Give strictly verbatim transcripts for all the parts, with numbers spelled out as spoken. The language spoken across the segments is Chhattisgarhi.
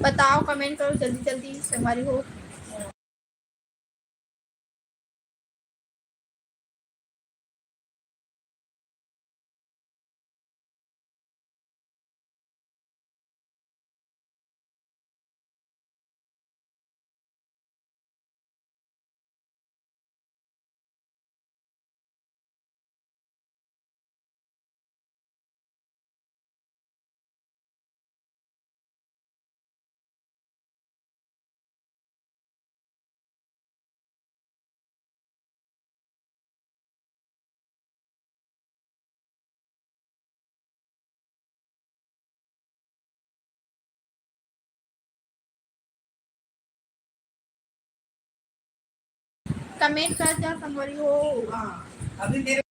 बताओ, comment करो जल्दी जल्दी संगवारी हो। Comment कर जा संगवारी हो। हाँ, अभी मेरे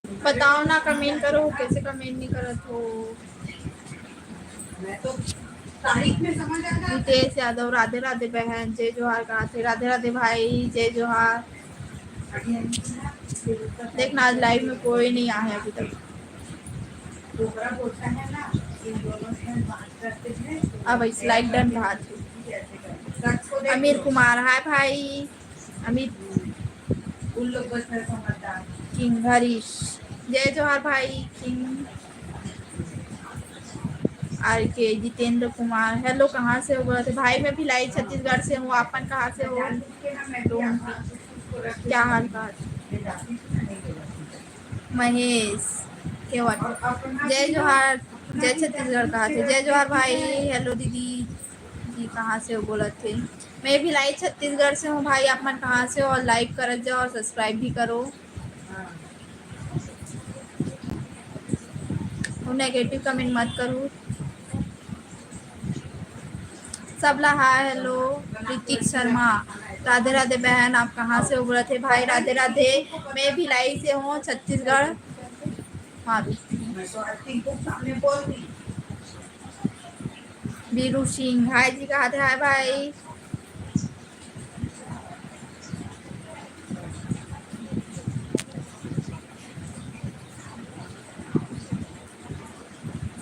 बताओ ना, comment करो, कैसे comment नहीं करत हो। मैं तो तारीख में समझ आ जाता। रितेश यादव, राधे राधे बहन, जय जोहार कहाथे, राधे राधे भाई, जय जोहार। देखना, आज live में कोई नहीं आया है अभी तक। अब इस like done कहाथे। अमीर कुमार, हाय भाई। अमित, उन लोग बस में समझदार। किंग हरीश, जय जोहार भाई। किंग आर के, जितेंद्र कुमार, hello, कहाँ से हो? बोलत हे भाई, मैं भिलाई छत्तीसगढ़ से हूँ, आप मन कहाँ से हो? क्या हाल बात? महेश केवट, जय जोहार, जय छत्तीसगढ़ कहाथे, जय जोहार भाई। Hello दीदी जी, कहाँ से हो? बोलत हे मैं भिलाई छत्तीसगढ़ से हूँ भाई, आप मन कहाँ से हो? और like करत जाओ और subscribe भी करो। और negative comment मत करो। सबला हाय, hello। ऋतिक शर्मा, राधे राधे बहन, आप कहाँ से हो? बोलत हे भाई, राधे राधे, मैं भिलाई से हूँ, छत्तीसगढ़। हाँ। बीरू सिंह, हाय जी, कहाथे हाय भाई।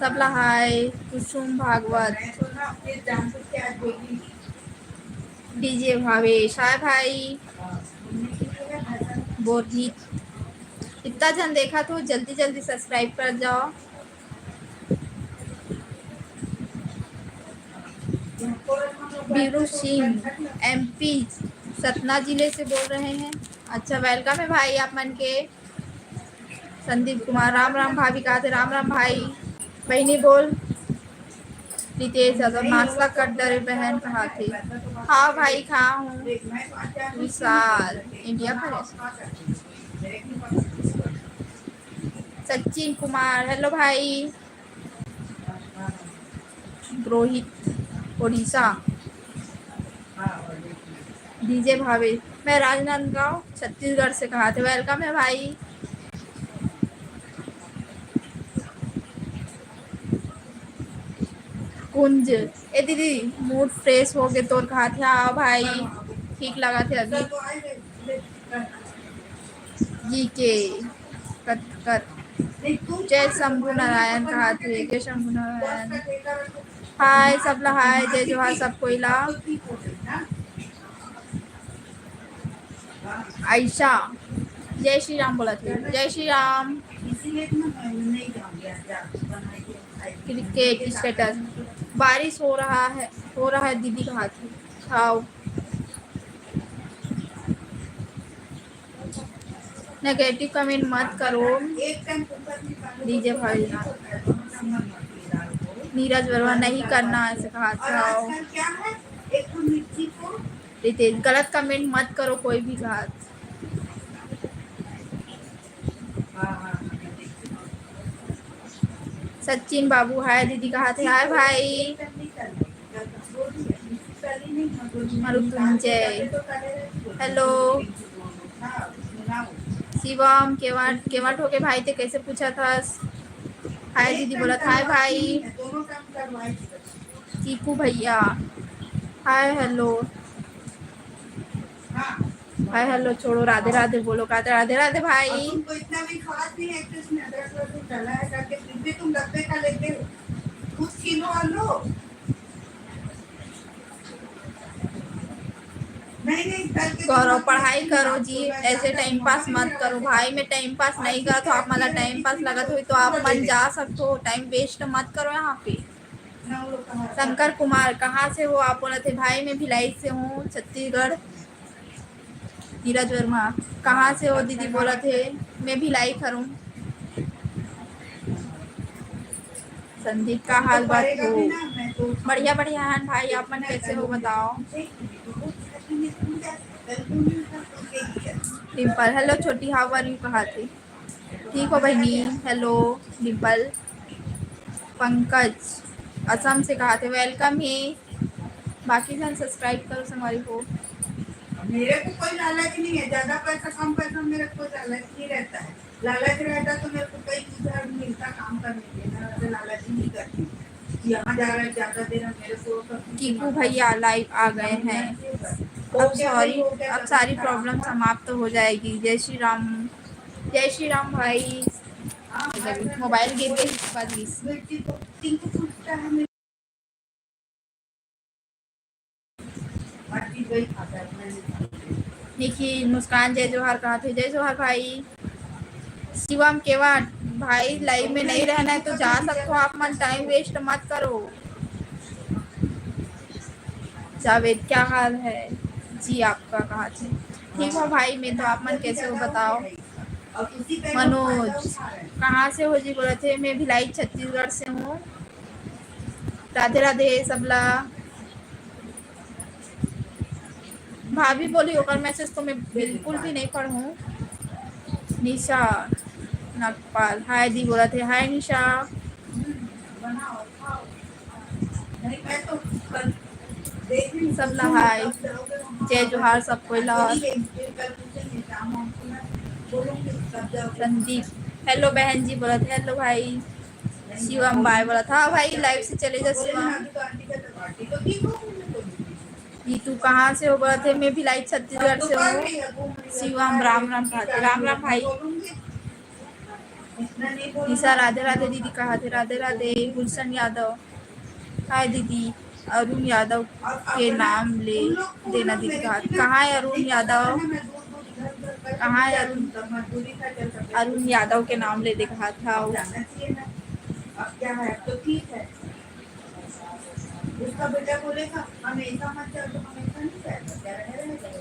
सबला हाय, कुसुम भागवत, डीजे भावेश, हाय भाई, बोरहित, इतना झन देखा तो जल्दी जल्दी subscribe कर जाओ। बीरू सिंह, एमपी, सतना जिले से बोल रहे हैं। अच्छा, welcome है भाई आप मन के। संदीप कुमार, राम राम भाभी कहाथे, राम राम भाई। बहिनी बोल। रितेश यादव, नाश्ता कर डरे बहन कहाथे। हाँ भाई, खा हूँ। विशाल, इंडिया पर है। सचिन कुमार, hello भाई। रोहित, उड़ीसा। डीजे भावेश, मैं राजनांदगांव, छत्तीसगढ़ से कहाथे। Welcome है भाई। कुंज, ए दीदी, mood fresh हो गे तोर कहाथे। हाँ भाई, ठीक लगा थे अभी। जीके कटकट, जय शंभू नारायण कहाथे, जय शंभू नारायण। हाय सबला, हाय, जय जोहार सब कोई ला। आयशा, जय श्री राम बोलत हे, जय श्री राम। क्रिकेट status, बारिश हो रहा है, हो रहा है दीदी कहाथे। हाव। Negative comment मत करो। डीजे भाई, नीरज वर्मा, नहीं करना ऐसे कहाथे। रितेश, गलत comment मत करो कोई भी कहाथे। सचिन बाबू, हाय दीदी कहाथे, हाय भाई। मरुतुंजय, hello। शिवम, केवट, केवट होके भाई ते कैसे पूछत हस? हाय दीदी बोलत, हाय भाई। दोनों काम करवाए थे। चीकू भैया, हाय हेलो। हाँ। हाय हेलो छोड़ो, राधे राधे बोलो, कहते राधे राधे भाई। और तुमको इतना भी खास नहीं है कि उसमें अदरक लहसुन डाला है करके, फिर भी तुम डब्बे का लेते हो। दूध किलो और लो। नहीं, नहीं, करके गौरव, तुम पढ़ाई करो जी, ऐसे टाइम पास मत करो भाई। मैं टाइम पास नहीं करत हूँ, आप मन ला टाइम पास लगत होही तो आप मन जा सकते हो, टाइम वेस्ट मत करो यहाँ पे। शंकर कुमार, कहाँ से हो आप? बोलत हे भाई, मैं भिलाई से हूँ, छत्तीसगढ़। नीरज वर्मा, कहाँ से हो दीदी? बोलत हे, मैं भिलाई हरहूँ। संदीप, का हाल बात हो? बढ़िया, बढ़िया हन भाई, आप मन कैसे हो बताओ? डिम्पल, हेलो छोटी, how are you? कहा थे? ठीक हो बहिनी? हेलो डिम्पल। पंकज, असम से कहा थे, वेलकम हे। बाकी झन सब्सक्राइब करो संगवारी हो। मेरे को कोई लालच नहीं है, ज्यादा पैसा कम पैसा मेरे को कोई लालच नहीं रहता है। लालच रहता तो मेरे को कई चीज मिलता काम करने के लिए, मैं वैसे लालच ही नहीं करती। यहाँ जा रहा है, ज्यादा देना मेरे को तो कीकू भैया लाइव आ गए हैं। अब सॉरी, अब सारी प्रॉब्लम समाप्त हो जाएगी। जय श्री राम, जय श्री राम भाई। मोबाइल गिर गई, बाद गिस। निखिल मुस्कान जय जोहार कहा थे, जय जोहार भाई। शिवम केवट भाई, लाइव में नहीं रहना है तो जा सकते हो आप मन, टाइम वेस्ट मत करो। जावेद, क्या हाल है जी आपका, कहा थे? ठीक हो भाई, मैं तो, आप मन कैसे हो बताओ? मनोज, कहाँ से हो जी? बोलत हे, मैं भिलाई छत्तीसगढ़ से हूँ। राधे राधे सबला। भाभी बोली, ओकर मैसेज तो मैं बिल्कुल भी नहीं पढ़ूँ। निशा नागपाल, हाय दी बोलत हे, हाय निशा। सबला हाय, जय जोहार सब कोई ला। संदीप, हेलो बहन जी बोलत, हेलो भाई। शिवम बाय बोलत, हाँ भाई, लाइव से चले जा शिवम। नीतू कहाँ से हो? बोलत हे, मैं भिलाई छत्तीसगढ़ से हूँ। शिवम राम राम कहा थे, राम राम भाई। निशा राधे राधे दीदी कहा थे, राधे राधे। गुलशन यादव, हाय दीदी, अरुण यादव के नाम ले देना दीदी कहा थे। कहाँ है अरुण यादव? कहाँ है अरुण? अरुण यादव के नाम ले दे कहा था। अब क्या है, अब तो ठीक है। उसका बेटा बोलेगा, "हम ऐसा मत कर, तो हम ऐसा नहीं कर सकते, रह, रह जाएगा।"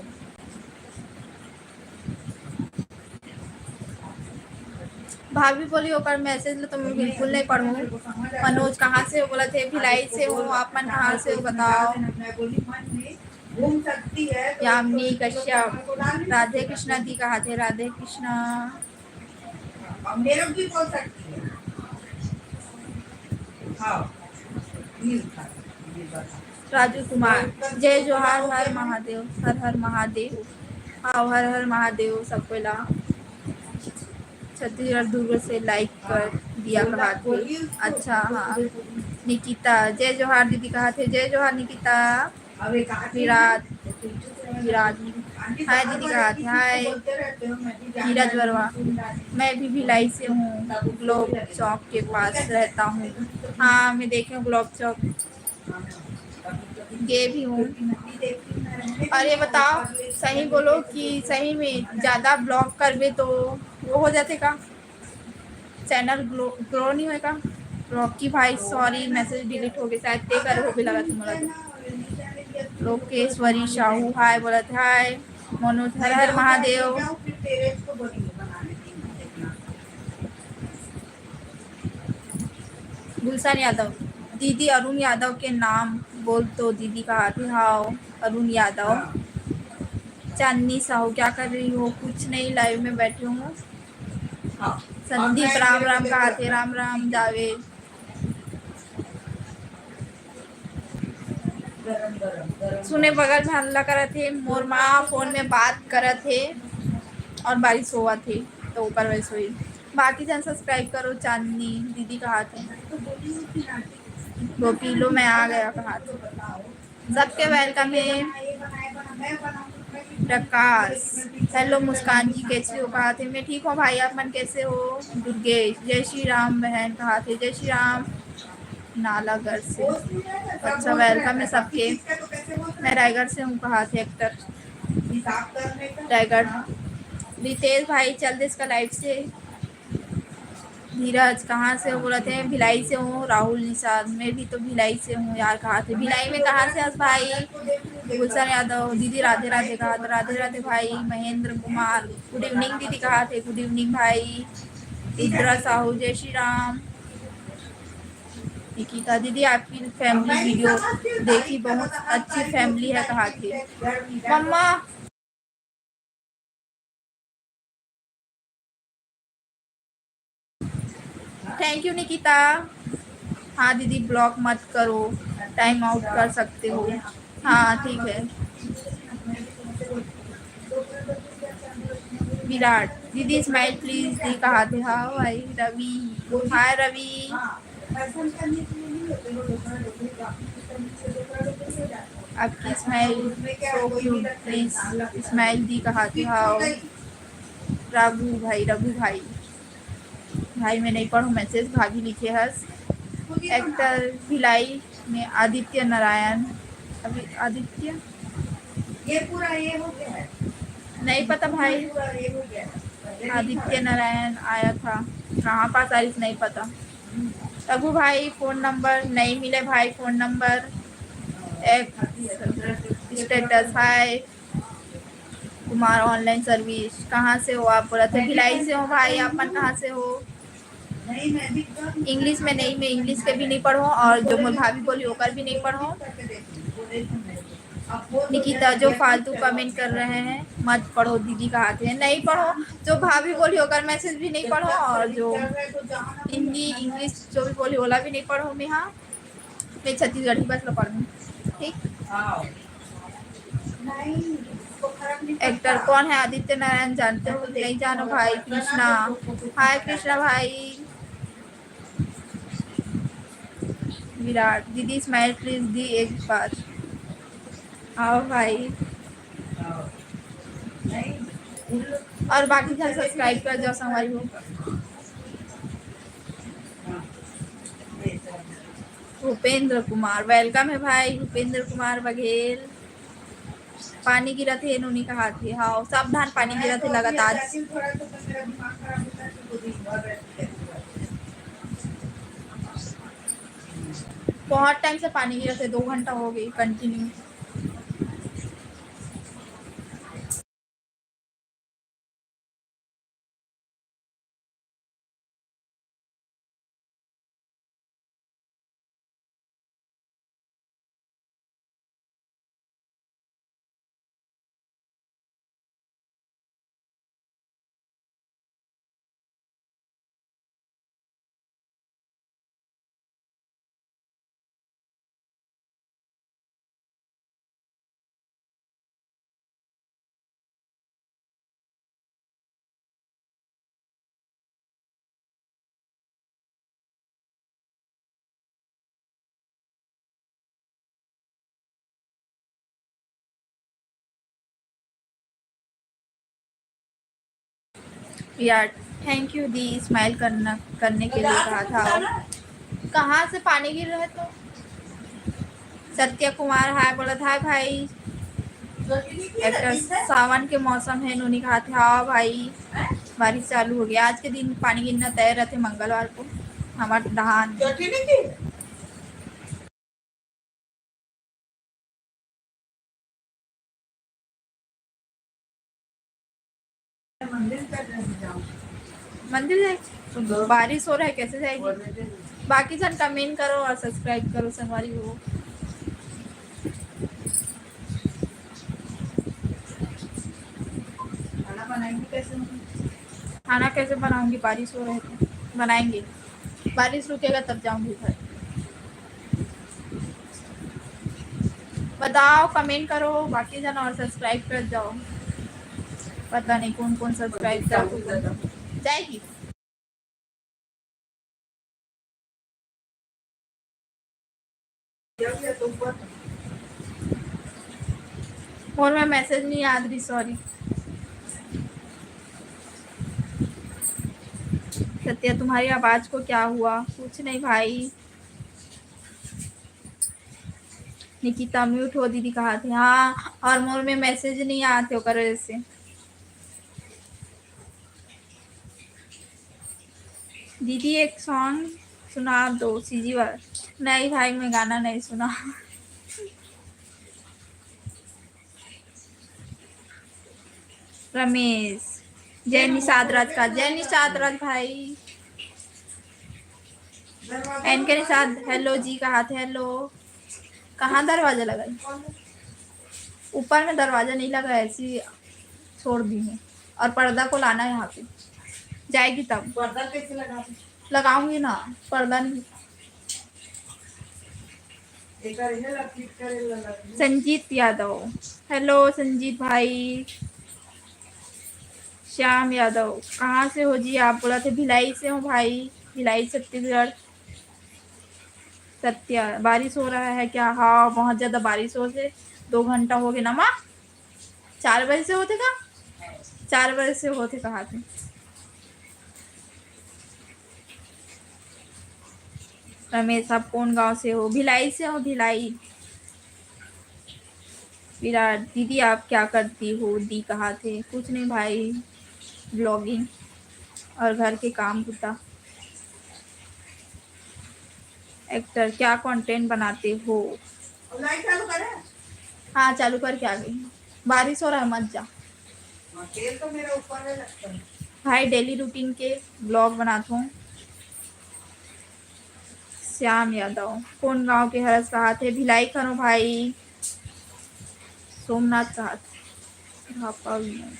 भाभी बोली, ओकर मैसेज ला तो मैं बिल्कुल नहीं पढ़ूँ। मनोज, कहाँ से हो? बोलत हे, भिलाई से हूँ। आप मन कहाँ से हो, बताओ? यामिनी कश्यप, राधे कृष्णा दी कहा थे, राधे कृष्णा। और मेरे भी बोल सकती है। हाँ, ये उठा, ये बता। राजू कुमार, जय जोहार, हर महादेव, हर हर महादेव। हाँ, हर हर महादेव सबको ला। छत्तीसगढ़ दुर्ग से लाइक कर दिया कहा थे। अच्छा, हाँ। निकिता, जय जोहार दीदी कहा थे, जय जोहार निकिता। विराट, विराट, हाय दीदी कहा थे, हाय। नीरज वर्मा, मैं भी भिलाई से हूँ, ग्लोब चौक के पास रहता हूँ। हाँ, मैं देखे हूँ ग्लोब चौक, गे भी हूँ। और ये बताओ, सही बोलो कि सही में ज्यादा ब्लॉग करबे तो वो हो जाथे का? चैनल ग्रो, ग्रो नहीं होएगा। रॉकी भाई, सॉरी, मैसेज डिलीट हो गए शायद, ते कर हो भी लगा तुम्हारा तो। लोकेश्वरी साहू, हाय बोलत, हाय। मनोज, हर हर महादेव। गुलशन यादव, दीदी अरुण यादव के नाम बोल तो दीदी कहा थे, हाव, अरुण यादव। चांदनी साहू, क्या कर रही हो? कुछ नहीं, लाइव में बैठी हूँ। हाँ। संदीप, राम राम कहा थे, राम राम जावे। सुने बगल में हल्ला करत हे, मोर माँ फोन में बात करत हे और बारिश होवत हे, तो ओकर वजह से होई। बाकी जन subscribe करो, चांदनी दीदी कहाथे। गोपीलो मैं आ गया कहाथे। सबके welcome हे। प्रकाश, hello मुस्कान जी, कैसे हो कहाथे। मैं ठीक हूँ भाई, आप मन कैसे हो। दुर्गेश, जय श्री राम बहन कहाथे। जय श्री राम। नालागढ़ से। अच्छा, welcome हे सबके। मैं रायगढ़ से हूँ कहाथे actor। रायगढ़। रितेश भाई, चल दे इसका live से। धीरज, कहाँ से हो बोलथे। भिलाई से हूँ। राहुल निषाद, मैं भी तो भिलाई से हूँ यार कहाथे। भिलाई में कहाँ से हस भाई। गुलशन यादव, दीदी राधे राधे कहाथे। राधे राधे भाई। महेंद्र कुमार, good evening दीदी कहाथे। Good evening भाई। रुद्रा साहू, जय श्री राम। निकिता दीदी, आपकी family video देखी, बहुत अच्छी family है कहाथे। मम्मा, thank you निकिता। हाँ दीदी, block मत करो, time out कर सकते हो। हाँ, ठीक है। विराट, दीदी smile please दी कहाथे। हाँ भाई रवि, hi रवि। आपकी smile so cute, please smile दी कहाथे। हाँ, रघु भाई, रघु भाई। भाई मैं नहीं पढ़ो message, भाभी लिखे हस। Actor भिलाई में आदित्य नारायण, अभी आदित्य, ये पूरा ये हो गया है। नहीं पता भाई। पूरा ये हो गया है। आदित्य नारायण आया था, कहाँ पास आइस नहीं पता। रघु भाई phone number नहीं मिले भाई, phone number, एक status, hi। Kumar online service, कहाँ से हो आप बोलथे। भिलाई से हो भाई, आप मन कहाँ से हो। English में नहीं, मैं English के भी नहीं पढ़ो और जो मोर भाभी बोली ओकर भी नहीं पढ़ो। निकिता, जो फालतू comment कर रहे हैं मत पढ़ो दीदी कहाथे। नहीं पढ़ो, जो भाभी बोली ओकर message भी नहीं पढ़ो और जो हिंदी English जो भी बोली ओला भी नहीं पढ़ो। मैं हाँ, मैं छत्तीसगढ़ी बस ला पढ़ूँ, ठीक। Actor कौन है आदित्य नारायण, जानते हो? नहीं जानो भाई। कृष्णा, hi कृष्णा भाई। विराट, दीदी smile please दी एक बार। आओ भाई। और बाकी जन subscribe कर जाओ संगवारी हो। भूपेंद्र कुमार, welcome है भाई भूपेंद्र कुमार बघेल। पानी गिरत हे, नोनी कहाथे। हाँ, सावधान, पानी गिरत हे लगातार। बहुत time से पानी गिरत हे, दो घंटा हो गई continue। यार, thank you दी, smile करना, करने के लिए कहा था। कहाँ से पानी गिर रहा है तो? सत्य कुमार hi बोलत हे भाई। Actor, सावन के मौसम है, नोनी कहाथे। हाँ भाई, बारिश चालू हो गया। आज के दिन पानी गिरना तय रहते मंगलवार को। हमार धान मंदिर जाए, तो बारिश हो रहा है, कैसे जाएगी? बाकी जन comment करो और subscribe करो संगवारी हो। खाना बनाएंगे कैसे? खाना कैसे बनाऊंगी? बारिश हो रहे तो बनाएंगे, बारिश रुकेगा तब जाऊंगी घर। बताओ, comment करो, बाकी जन और subscribe कर जाओ। पता नहीं कौन कौन subscribe कर जाएगी। मोर में मैसेज नहीं आत रही, सॉरी। सत्या, तुम्हारी आवाज को क्या हुआ? कुछ नहीं भाई। निकिता, म्यूट हो दीदी कहाथे। हाँ, और मोर में मैसेज नहीं आते ओकर वजह से। दीदी, एक सॉन्ग सुना दो, सीजी वाला। नहीं भाई, मैं गाना नहीं सुना। रमेश, जय निषाद राज का, जय निषाद राज भाई। एन के निषाद, हेलो जी, कहाथे? हेलो। कहाँ दरवाजा लगा है? ऊपर में दरवाजा नहीं लगा है, ऐसी छोड़ दी है। और पर्दा को लाना है यहाँ पे, जाएगी तब। पर्दा कैसे लगा? लगाऊंगी ना, पर्दा नहीं। संजीत यादव, हेलो संजीत भाई। श्याम यादव, कहाँ से हो जी आप? बोलथे भिलाई से हूँ भाई, भिलाई छत्तीसगढ़। सत्या, बारिश हो रहा है क्या? हाँ, बहुत ज्यादा बारिश हो से दो घंटा हो गया ना माँ। चार बजे से होथे का? चार बजे से होथे कहाथे। रमेश, आप कौन गांव से हो? भिलाई से हो, भिलाई। विराट, दीदी आप क्या करती हो? दी कहाथे? कुछ नहीं भाई, ब्लॉगिंग और घर के काम बुता। एक्टर, क्या कंटेंट बनाते हो? लाइट चालू करे? हाँ, चालू करके आ गई। बारिश हो रहा है, मत जा। हाँ, तेल तो मेरा ऊपर है लगता है। भाई, डेली रूटीन के ब्लॉग बनात हूँ। श्याम यादव, कौन गांव के हरस कहाथे? भिलाई करो भाई। सोमनाथ कहाथे। ढापा भी है।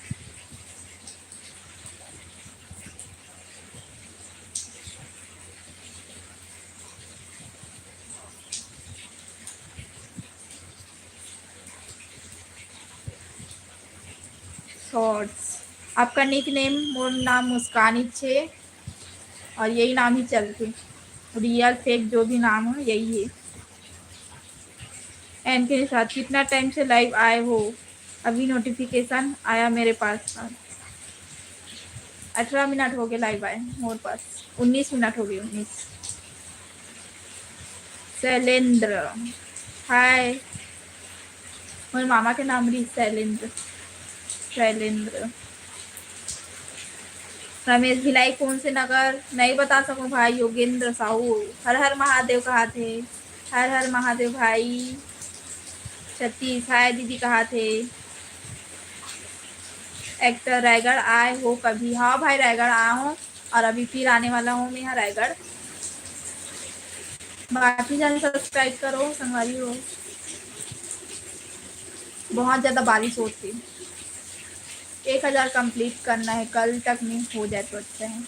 शॉर्ट्स, आपका निक नेम? मोर नाम मुस्कान छे और यही नाम ही चलथे। रियल फेक जो भी नाम हो, यही है। एन के साथ कितना टाइम से लाइव आए हो? अभी नोटिफिकेशन आया मेरे पास। अठारह मिनट हो गए लाइव आए मोर पास, उन्नीस मिनट हो गए, उन्नीस। शैलेंद्र, हाय। मोर मामा के नाम रही शैलेंद्र। शैलेंद्र। रमेश भिलाई कौन से नगर? नहीं बता सकूं भाई। योगेंद्र साहू, हर हर महादेव कहाथे। हर हर महादेव भाई। सतीश, हाय दीदी कहाथे। एक्टर, रायगढ़ आए हो कभी? हाँ भाई, रायगढ़ आया हूँ और अभी फिर आने वाला हूँ मैं यहाँ रायगढ़। बाकी जन सब्सक्राइब करो संगवारी हो। बहुत ज्यादा बारिश होती, एक हजार कंप्लीट करना है, कल तक में हो जाए तो अच्छा है।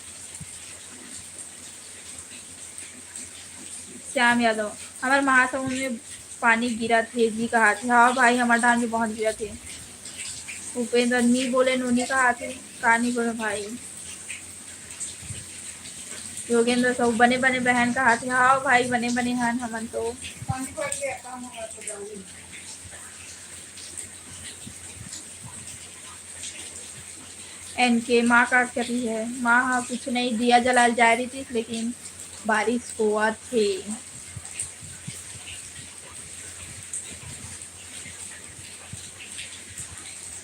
श्याम यादव, हमारे महासमुंद में पानी गिरत हे जी कहाथे। हाँ भाई, हमारे धान भी बहुत गिरत हे। उपेंद्र, नी बोले नोनी कहाथे, का नी बोले भाई। योगेंद्र साहू, बने बने बहन कहाथे। हाँ भाई, बने बने हन हमन तो। एन के माँ का करी है, माँ हा कुछ नहीं, दिया जलाल जाए रही थी, लेकिन बारिश होवत हे।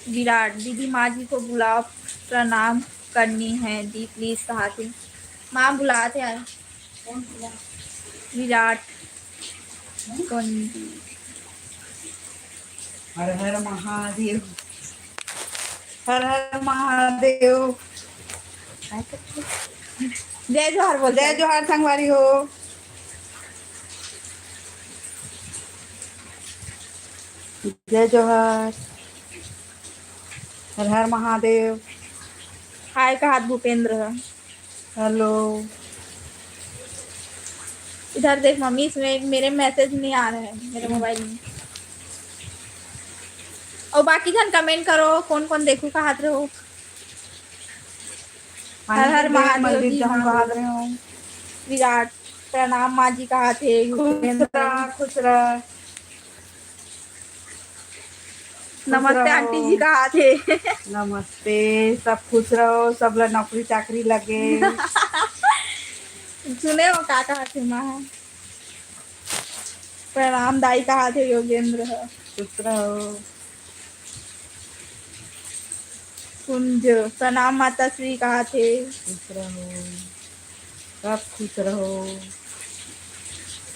विराट, दीदी माँ जी को बुलाओ, प्रणाम करनी है दी प्लीज कहाथे। माँ बुलात हे। विराट, कौन? हर हर महादेव, हर हर महादेव। जय जोहार बोल, जय जोहार संगवारी हो। जय जोहार, हर हर महादेव। हाय कहात भूपेंद्र ह। हेलो। इधर देख मम्मी, इसमें मेरे मैसेज नहीं आ रहे हैं मेरे मोबाइल में। और बाकी जन कमेंट करो, कौन कौन देखू कहात रहो। हर हर महादेव जी, महादेव। विराट। प्रणाम माँ जी कहाथे। खुश रह, खुश रह। नमस्ते आंटी जी कहाथे। नमस्ते, सब खुश रहो, सब ला नौकरी चाकरी लगे। सुने हो का कहाथे माँ? प्रणाम दाई कहाथे योगेंद्र ह। खुश रहो। कुंज, प्रणाम माता श्री कहाथे। खुश रहो, सब खुश रहो।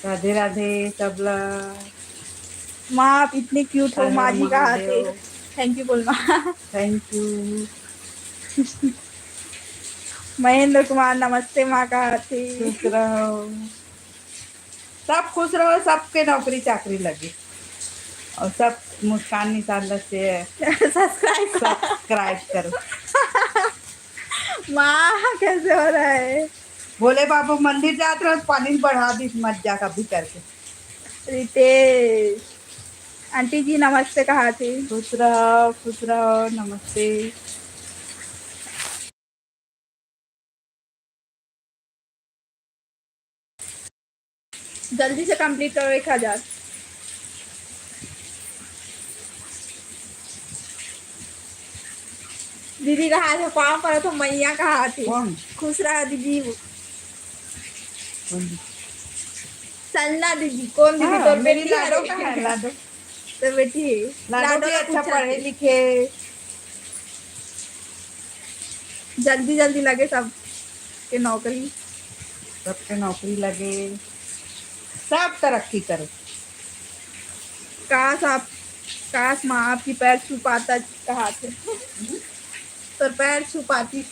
राधे राधे सबला। माँ, आप इतने क्यूट हो, माँ जी कहाथे। Thank you बोल माँ। Thank you। महेंद्र कुमार, नमस्ते माँ कहाथे। खुश रहो, सब खुश रहो, सबके नौकरी चाकरी लगे और सब मुस्कान निशान से subscribe करो। माँ, कैसे हो रहा है? भोले बाबू मंदिर जात रहो, पानी बढ़ा दी मत जा कभी करके। रितेश, आंटी जी नमस्ते कहाथे। खुश रहो, खुश रहो, नमस्ते। जल्दी से complete करो एक हजार। दीदी कहाथे, पाँव परत हो, मैया कहाथे। कौन? खुश रहा दीदी। कौन? संजना दीदी। कौन दीदी? हाँ, तोर बेटी लाडो है। कहाँ है, लाडो? तो बेटी है। लाडो भी अच्छा पढ़े लिखे। जल्दी जल्दी लगे सब के नौकरी। सबके नौकरी लगे, सब तरक्की करे। काश आप, काश माँ आपकी पैर छू पाता कहाथे। तो पैर छू पाती।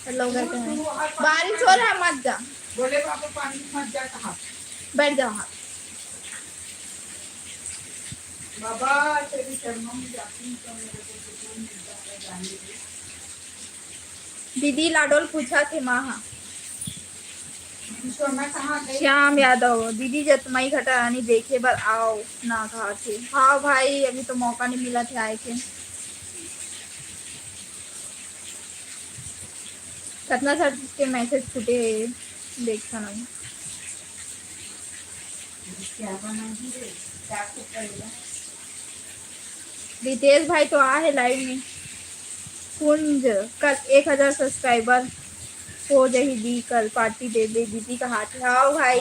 बारिश हो रहा, मत जा। बोले बाबा पानी मत जा कहा। बैठ जाओ, हाँ। बाबा तेरे चरणों में जाती हूँ तो मेरे को सुकून मिलता है जाने के। दीदी लाडो ल पूछाथे माँ हा। श्याम यादव, दीदी जतमई घटा रानी देखे बर आओ ना कहाथे। हाँ भाई, अभी तो मौका नहीं मिला थे आए के। कतना झट के message छूटे हे, देखथन अभी। रितेश भाई तो आ हे live में। कुंज, कल एक हजार subscriber हो जाही दी, कल party दे दे दीदी कहाथे। हाँ भाई,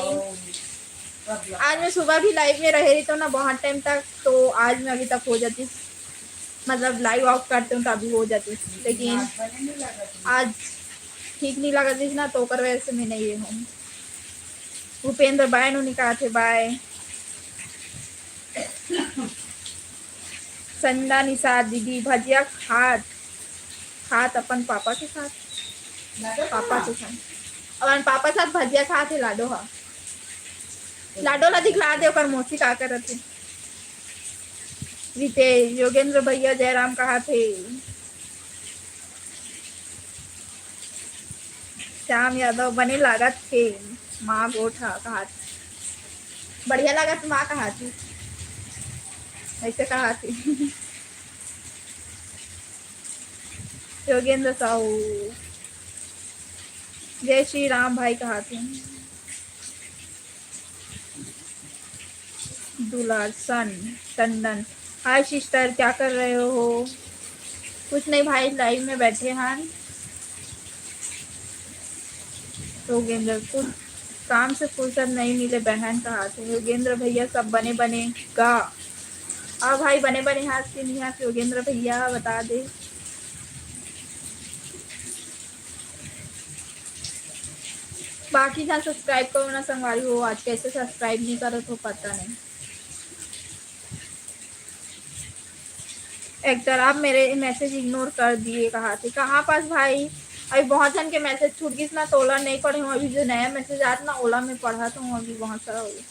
आज मैं सुबह भी live में रहे रही तो ना बहुत time तक, तो आज मैं अभी तक हो जाती। मतलब live off करते हूँ तो अभी हो जाती, लेकिन आज ठीक नहीं लगा थी ना, तो ओकर वजह से मैं नहीं हूँ। भूपेंद्र बाय नो निकाथे बाय। संदा निषाद दीदी भजिया खात खात अपन पापा के साथ, पापा के साथ, अपन पापा साथ भजिया खात हे लाडो हा। लाडो ला दिखला दे ओकर मौसी का करत हे। रितेश, योगेंद्र भैया जयराम कहाथे। श्याम यादव बने लागत हे माँ गोठ हा कहाथे। बढ़िया लागत माँ कहाथे, ऐसे कहाथे। योगेंद्र साहू, जय श्री राम भाई कहाथे। दुलारसन टंडन, हाय सिस्टर, क्या कर रहे हो? कुछ नहीं भाई, live में बैठे हन। योगेंद्र, कुछ काम से फुर्सत नहीं मिले बहन कहाथे। योगेंद्र भैया सब बने बने गा। हाँ भाई, बने बने हाथ के निहाथ योगेंद्र भैया बता दे। बाकी झन subscribe करो ना संगवारी हो, आज कैसे subscribe नहीं करत हो पता नहीं। एक्टर, आप मेरे message ignore कर दिए कहाथे। कहाँ पास भाई, अभी बहुत झन के message छूट गिस ना, तो ओला नहीं पढ़े हूँ। अभी जो नया message आत ना, ओला मैं पढ़त हूँ अभी बहुत सारा हो गया।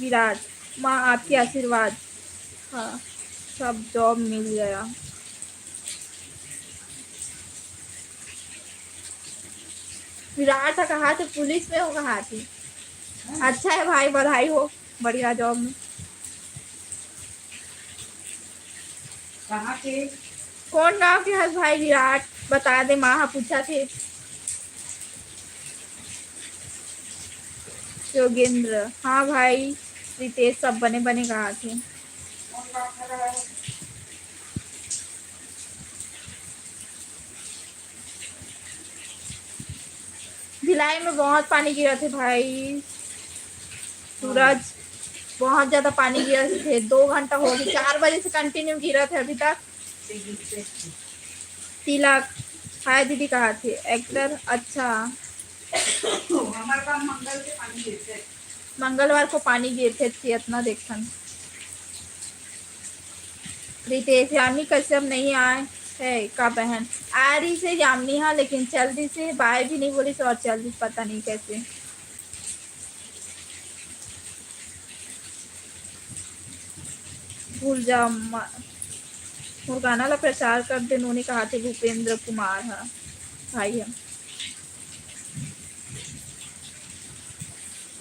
विराट, माँ आपके आशीर्वाद, हाँ, सब job मिल गया। विराट हा कहाथे पुलिस में हो कहाथे। अच्छा है भाई, बधाई हो, बढ़िया job में। कहाँ के? कौन गांव के हस भाई विराट? बता दे, माँ हा पूछाथे। योगेंद्र, हाँ भाई रितेश, सब बने बने कहाथे। भिलाई में बहुत पानी गिरत हे भाई सूरज, बहुत ज्यादा पानी गिरत हे। दो घंटा हो गया, चार बजे से कंटिन्यू गिरत हे अभी तक। तिलक, हाय दीदी कहाथे। एक्टर, अच्छा। हमारे पास मंगल के पानी गिरते। मंगलवार को पानी गिरते थी, इतना देखन। रितेश, यामिनी कश्यप नहीं आए है का बहन? आ रही से यामिनी, हाँ, लेकिन चल रही से, बाय भी नहीं बोली से और चल रही, पता नहीं कैसे। भूल जा म-, मोर गाना ला प्रचार कर दे, नोनी कहाथे भूपेंद्र कुमार ह, भाई ह।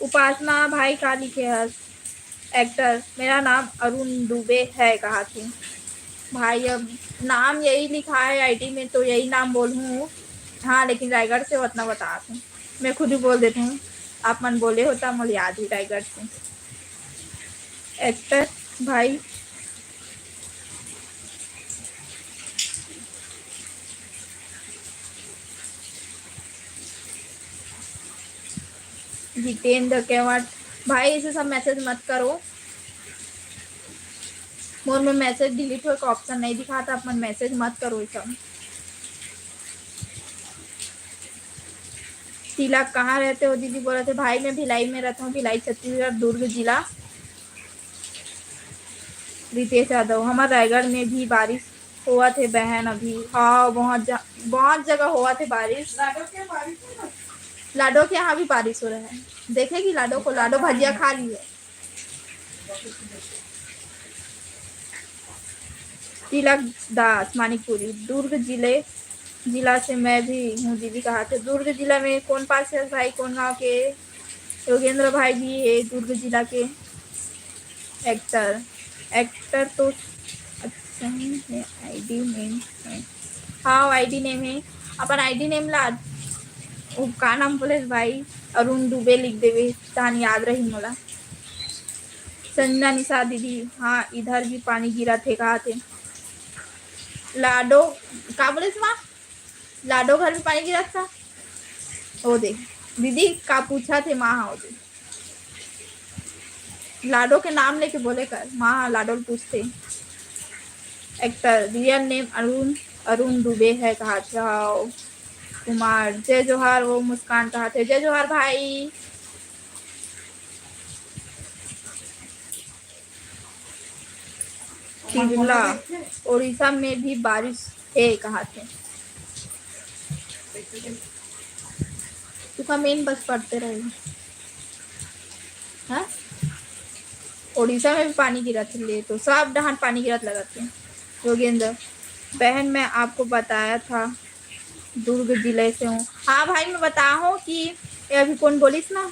उपासना भाई का लिखे हस? एक्टर, मेरा नाम अरुण दुबे है कहाथे। भाई अब नाम यही लिखा है आईडी में तो यही नाम बोलहूँ। हाँ, लेकिन रायगढ़ से हो, अतना बतात हूँ। मैं खुद ही बोल देती हूँ, आप मन बोले हो त मोला याद ही रायगढ़ से। एक्टर भाई। जितेंद्र केवट, भाई ऐसे सब मैसेज मत करो। मोर में मैसेज डिलीट होए का ऑप्शन नहीं दिखाता, अपन मैसेज मत करो ये सब। तिलक, कहाँ रहते हो दीदी? बोलथे, भाई मैं भिलाई में रहता हूँ, भिलाई छत्तीसगढ़, दुर्ग जिला। रितेश यादव, हमर रायगढ़ में भी बारिश होवत हे बहन अभी। हाँ, बहुत ज-, बहुत जगह होवत हे बारिश। लाडो के यहाँ भी बारिश हो रहा है, देखेगी लाडो को, लाडो भजिया खा ली है। तिलक दास, मानिकपुरी, दुर्ग जिले, जिला से मैं भी हूँ दीदी कहाथे। दुर्ग जिला में कौन पास है भाई, कौन गांव के? योगेंद्र भाई भी है दुर्ग जिला के। एक्टर, एक्टर तो अच्छा ही है, आईडी नेम है। हाँ, आईडी नेम है, अपन आईडी नेम ला, वो का नाम बोले भाई, अरुण दुबे लिख देवे, तहन याद रही मोला। संजना निशा दीदी, हाँ, इधर भी पानी गिरत हे, कहाथे। लाडो, का बोले माँ? लाडो घर में पानी गिरत था? ओ दे, दीदी का पूछथे माँ, हाँ, ओ दे। लाडो के नाम लेके बोले कर, माँ लाडो ल पूछथे। एक्टर, रियल नेम अरुण, अरुण दुबे है, कहाथे। हाँ, कुमार, जय जोहार, वो मुस्कान कहाथे। जय जोहार भाई। टिबला, उड़ीसा में भी बारिश हे कहाथे। तुका मेन बस पढ़ते रहे। हाँ? उड़ीसा में भी पानी गिरत हे, ले तो सब डहान पानी गिरत लगत हे। योगेंद्र, बहन मैं आपको बताया था, दुर्ग जिले से हूँ। हाँ भाई, मैं बताहूँ कि ये अभी कौन बोलिस ना,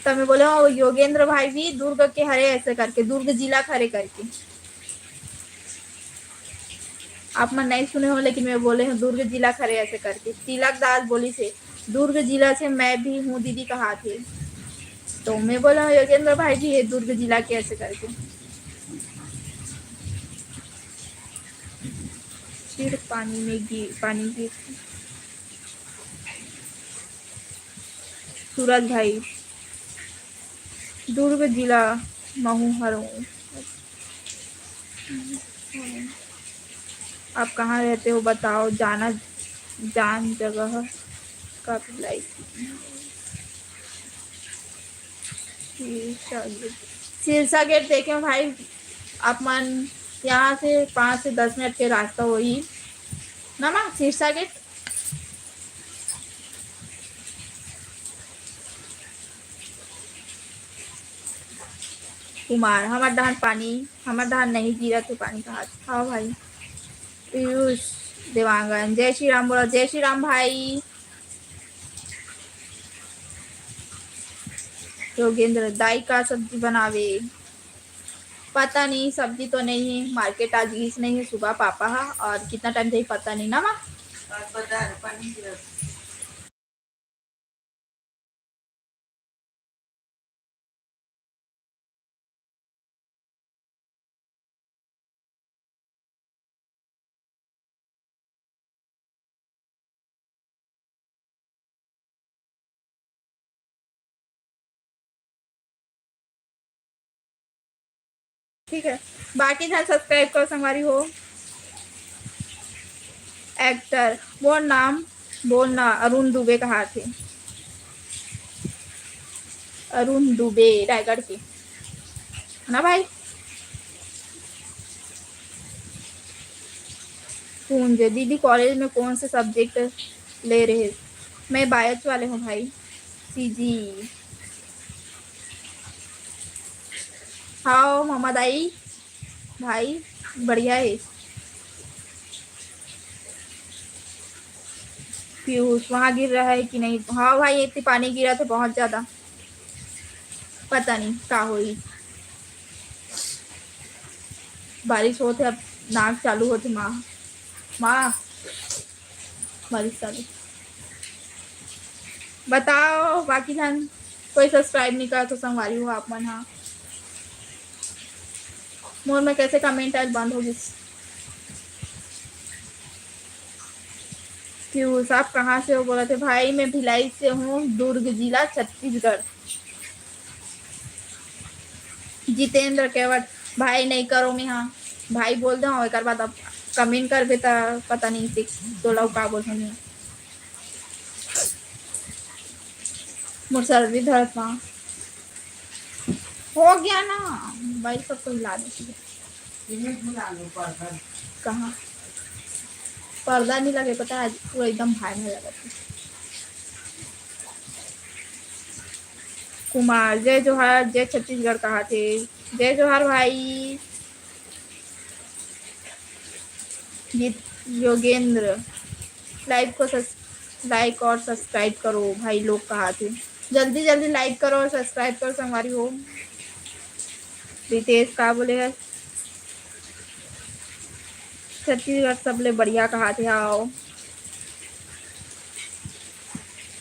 तब मैं बोले हूँ, योगेंद्र भाई भी दुर्ग के हरे ऐसे करके, दुर्ग जिला के हरे करके। आप मन नहीं सुने हो, लेकिन मैं बोले हूँ दुर्ग जिला के हरे ऐसे करके। तिलक दास बोलिस हे, दुर्ग जिला से मैं भी हूँ दीदी कहाथे। तो मैं बोला हूँ योगेंद्र भाई भी है दुर्ग जिला के ऐसे करके। सिर पानी में गिर, पानी गिर। सूरज भाई, दुर्ग जिला महू हरऊँ। आप कहाँ रहते हो बताओ, जाना, जान जगह का भी लाइक। सिरसा गेट, सिरसा गेट देखे भाई, आप मन यहाँ से पाँच से दस मिनट के रास्ता होही ना माँ, सिरसा गेट। कुमार, हमर डहान पानी, हमर डहान नहीं गिरत हे पानी कहाथे। हाँ भाई। पीयूष देवांगन, जय श्री राम बोलो, जय श्री राम भाई। योगेंद्र, दाई का सब्जी बनावे? पता नहीं, सब्जी तो नहीं है, मार्केट आज गीस नहीं है सुबह पापा हा, और कितना टाइम जाही पता नहीं ना माँ। आज बाजार पानी गिरत। ठीक है, बाकी झन subscribe करो संगवारी हो। Actor, मोर नाम बोलना, अरुण दुबे कहाथे। अरुण दुबे, रायगढ़ के, है ना भाई? पूंज, दीदी, college में कौन से subject ले रहे? मैं बायोच वाले हूँ भाई, सीजी। हाव ममा दाई, भाई, बढ़िया है। पीयूष, वहाँ गिर रहा है कि नहीं? हाँ भाई, इतनी पानी गिरा था बहुत ज्यादा, पता नहीं का होई। बारिश होत हे, अब नाक चालू होत हे, माँ, माँ, बारिश चालू। बताओ, बाकी झन कोई subscribe नहीं करा तो संगवारी हो आप मन हा। मोर में कैसे comment आयल बंद हो गिस। क्यों, आप कहाँ से हो? बोला थे भाई, मैं भिलाई से हूँ, दुर्ग जिला, छत्तीसगढ़। जितेंद्र केवट, भाई नहीं करो मैं, हाँ भाई बोल दो, एकर बाद अब comment करबे त पता नहीं सिख तोला का बोलूँ मैं। मोर सर्दी धरत ना हो गया ना, भाई सबको हिला देती है। कहाँ पर्दा नहीं लगे, पता है, आज पूरा एकदम भाई में लगा था। कुमार, जय जोहार, जय छत्तीसगढ़ कहाथे। जय जोहार भाई। जीत योगेंद्र, live को सस-, like और subscribe करो भाई लोग कहाथे। जल्दी जल्दी like करो और subscribe करो संगवारी हो। रितेश का बोले है, छत्तीसगढ़ सबले बढ़िया कहाथे। आओ।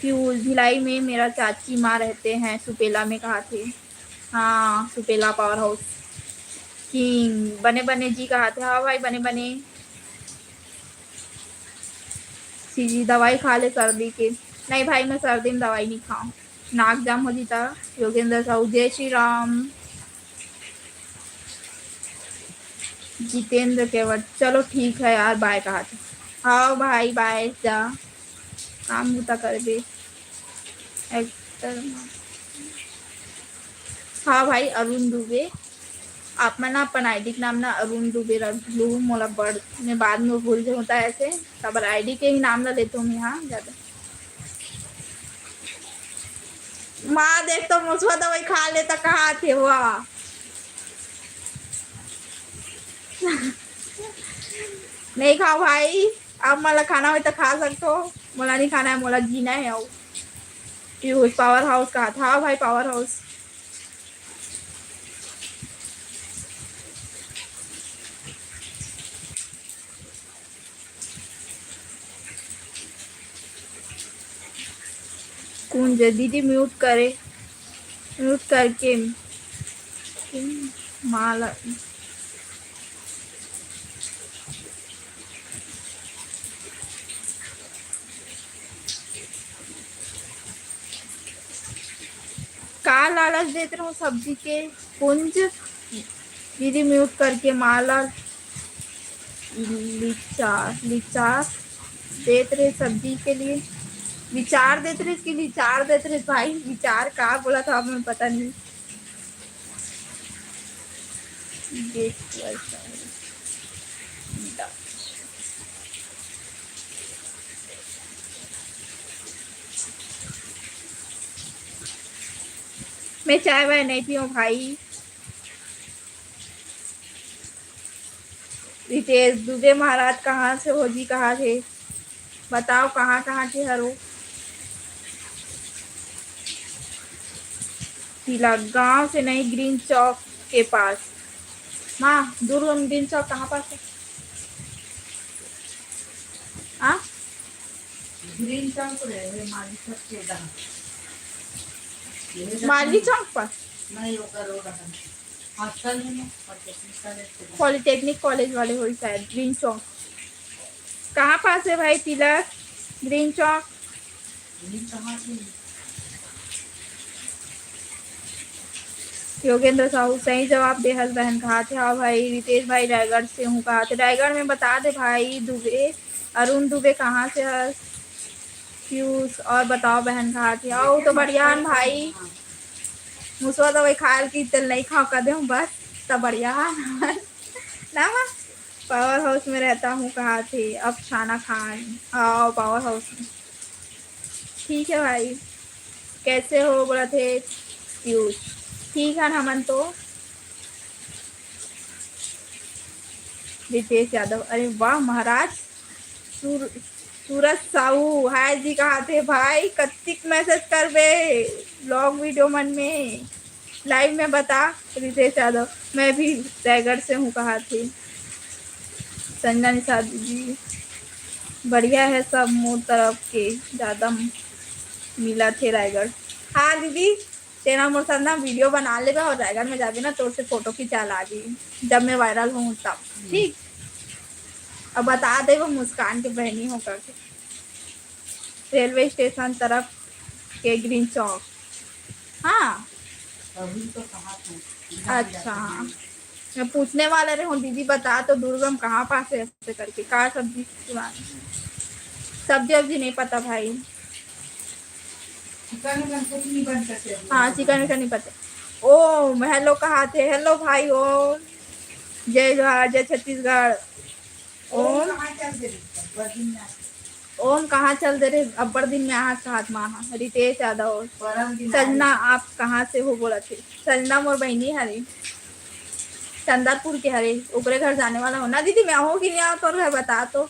पीयूष, भिलाई में मेरा चाची माँ रहते हैं, सुपेला में कहाथे। हाँ, सुपेला power house king। बने बने जी कहाथे। हाँ भाई, बने बने। सीजी, दवाई खा ले सर्दी के। नहीं भाई, मैं सर्दी में दवाई नहीं खाऊँ, नाक जाम हो जीता। योगेंद्र साहू, जय श्री राम। जितेंद्र केवट, चलो ठीक है यार, bye कहाथे। हाँ भाई, bye, जा काम बूता करबे। Actor, हाँ भाई, अरुण दुबे। आप मन अपन ID के नाम ना अरुण दुबे रख लू, मोला बड़ मैं बाद में भूल जाऊँ होता ऐसे, काबर ID के ही नाम ला लेथों मैं, हाँ, ज्यादा। माँ देख तो मुसवा दवाई खा ले त कहाथे हुआ। नहीं खाओ भाई, आप मन ला खाना होय त खा सकथो, मोला नहीं खाना है, मोला जीना है। अउ पीयूष power house कहाथे। हाँ भाई, power house। कुंज दीदी mute करे, mute करके माला। का लालच देत रहूं सब्जी के? कुंज दीदी mute करके माला विचार, विचार देत रहे सब्जी के लिए। विचार देत रहे कि विचार देत रहे भाई? विचार का बोला था, हमें पता नहीं। मैं चाय वाय नहीं पीऊँ भाई। रितेश दुबे महाराज कहाँ से हो जी, कहाँ थे? बताओ कहाँ कहाँ के हरो? तिलक गांव से नहीं, ग्रीन चौक के पास। माँ, दूर ग्रीन चौक कहाँ पास है? हाँ? ग्रीन चौक रे, ये माली चौक के इधर। माली चौक पर? नहीं, वो करो रहा। हॉस्टल में ना, पॉलिटेक्निक कॉलेज। पॉलिटेक्निक कॉलेज वाले होई शायद, ग्रीन चौक। कहाँ पास है भाई तिलक? ग्रीन चौक? ग्रीन कहाँ से? योगेंद्र साहू सही जवाब देहस बहन, कहाथे। हाँ भाई, रितेश भाई रायगढ़ से हूँ, कहाथे। रायगढ़ में बता दे भाई दुबे, अरुण दुबे कहाँ से हस? पीयूष, और बताओ बहन, कहाथे। आओ तो बढ़िया हन भाई, मुसवा दवाई खायल कि तेल नहीं खाओ कदे हूँ बस, तब बढ़िया हन। ना माँ, पावर हाउस में रहता हूँ, कहाथे अफसाना खान। आओ पावर हाउस में। ठीक है भाई, कैसे हो बोलथे पीयूष। ठीक है हमन तो। रितेश यादव, अरे वाह महाराज। सूर-, सूरज साहू, हाय जी, कहाथे भाई, कतिक मैसेज करबे vlog video मन में, live में बता। रितेश यादव, मैं भी रायगढ़ से हूँ, कहाथे। संजना निषाद दीदी, बढ़िया है सब मोर तरफ के, ज्यादा मिलथे रायगढ़। हाँ दीदी, तेना मोर साथ ना video बना लेबे और रायगढ़ में जाबे ना, तोर से फोटो खिंचा लाबे, जब मैं viral हूँ तब, ठीक? अब बता दे वो मुस्कान के बहनी हो करके। रेलवे स्टेशन तरफ के ग्रीन चौक। हाँ। अभी तो कहाँ थे? अच्छा, हाँ। मैं पूछने वाला रहे हूँ, दीदी बता तो दुर्गम कहाँ पास है, ऐसे करके। का सब्जी पुरानी? सब्जी वब्जी नहीं पता भाई। चिकन उकन कुछ नहीं बन सकते। हाँ, चिकन उकन नहीं पता। ओम, hello कहाथे? Hello भाई ओम। जय जोहार, जय छत्तीसगढ़। ओम। ओम कहाँ चल दे रहे? अब्बड़ दिन में आए। ओम कहाँ चल दे रहे? अब्बड़ दिन में आए, कहात माँ। रितेश यादव। संजना, आप कहाँ से हो बोलथे? संजना मोर बहिनी हरे, चंदरपुर के हरे, ओकरे घर जाने वाला हो ना दीदी। मैं आहूँ कि नहीं आहूँ तोर घर, बता तो।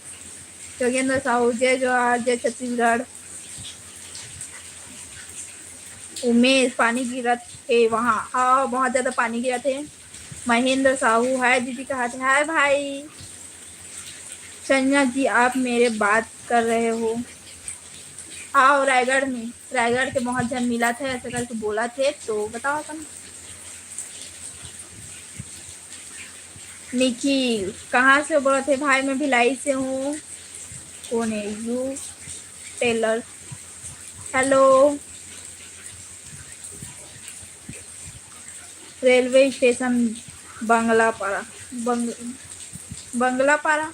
योगेंद्र साहू, जय जोहार, जय छत्तीसगढ़। उमेश, पानी गिरत हे वहाँ। हाँ, बहुत ज्यादा पानी गिरत हे। महेंद्र साहू, हाय दीदी, कहाथे? हाय भाई। संजना जी, आप मेरे बात कर रहे हो? आओ रायगढ़ में, रायगढ़ के बहुत झन मिलथे, ऐसे करके बोलथे, तो बताओ अपन। निखिल, कहाँ से बोलथे भाई? मैं भिलाई से हूँ। कौन है? You tailor. Hello। Railway station Banglapara, बंग-, बंगलापारा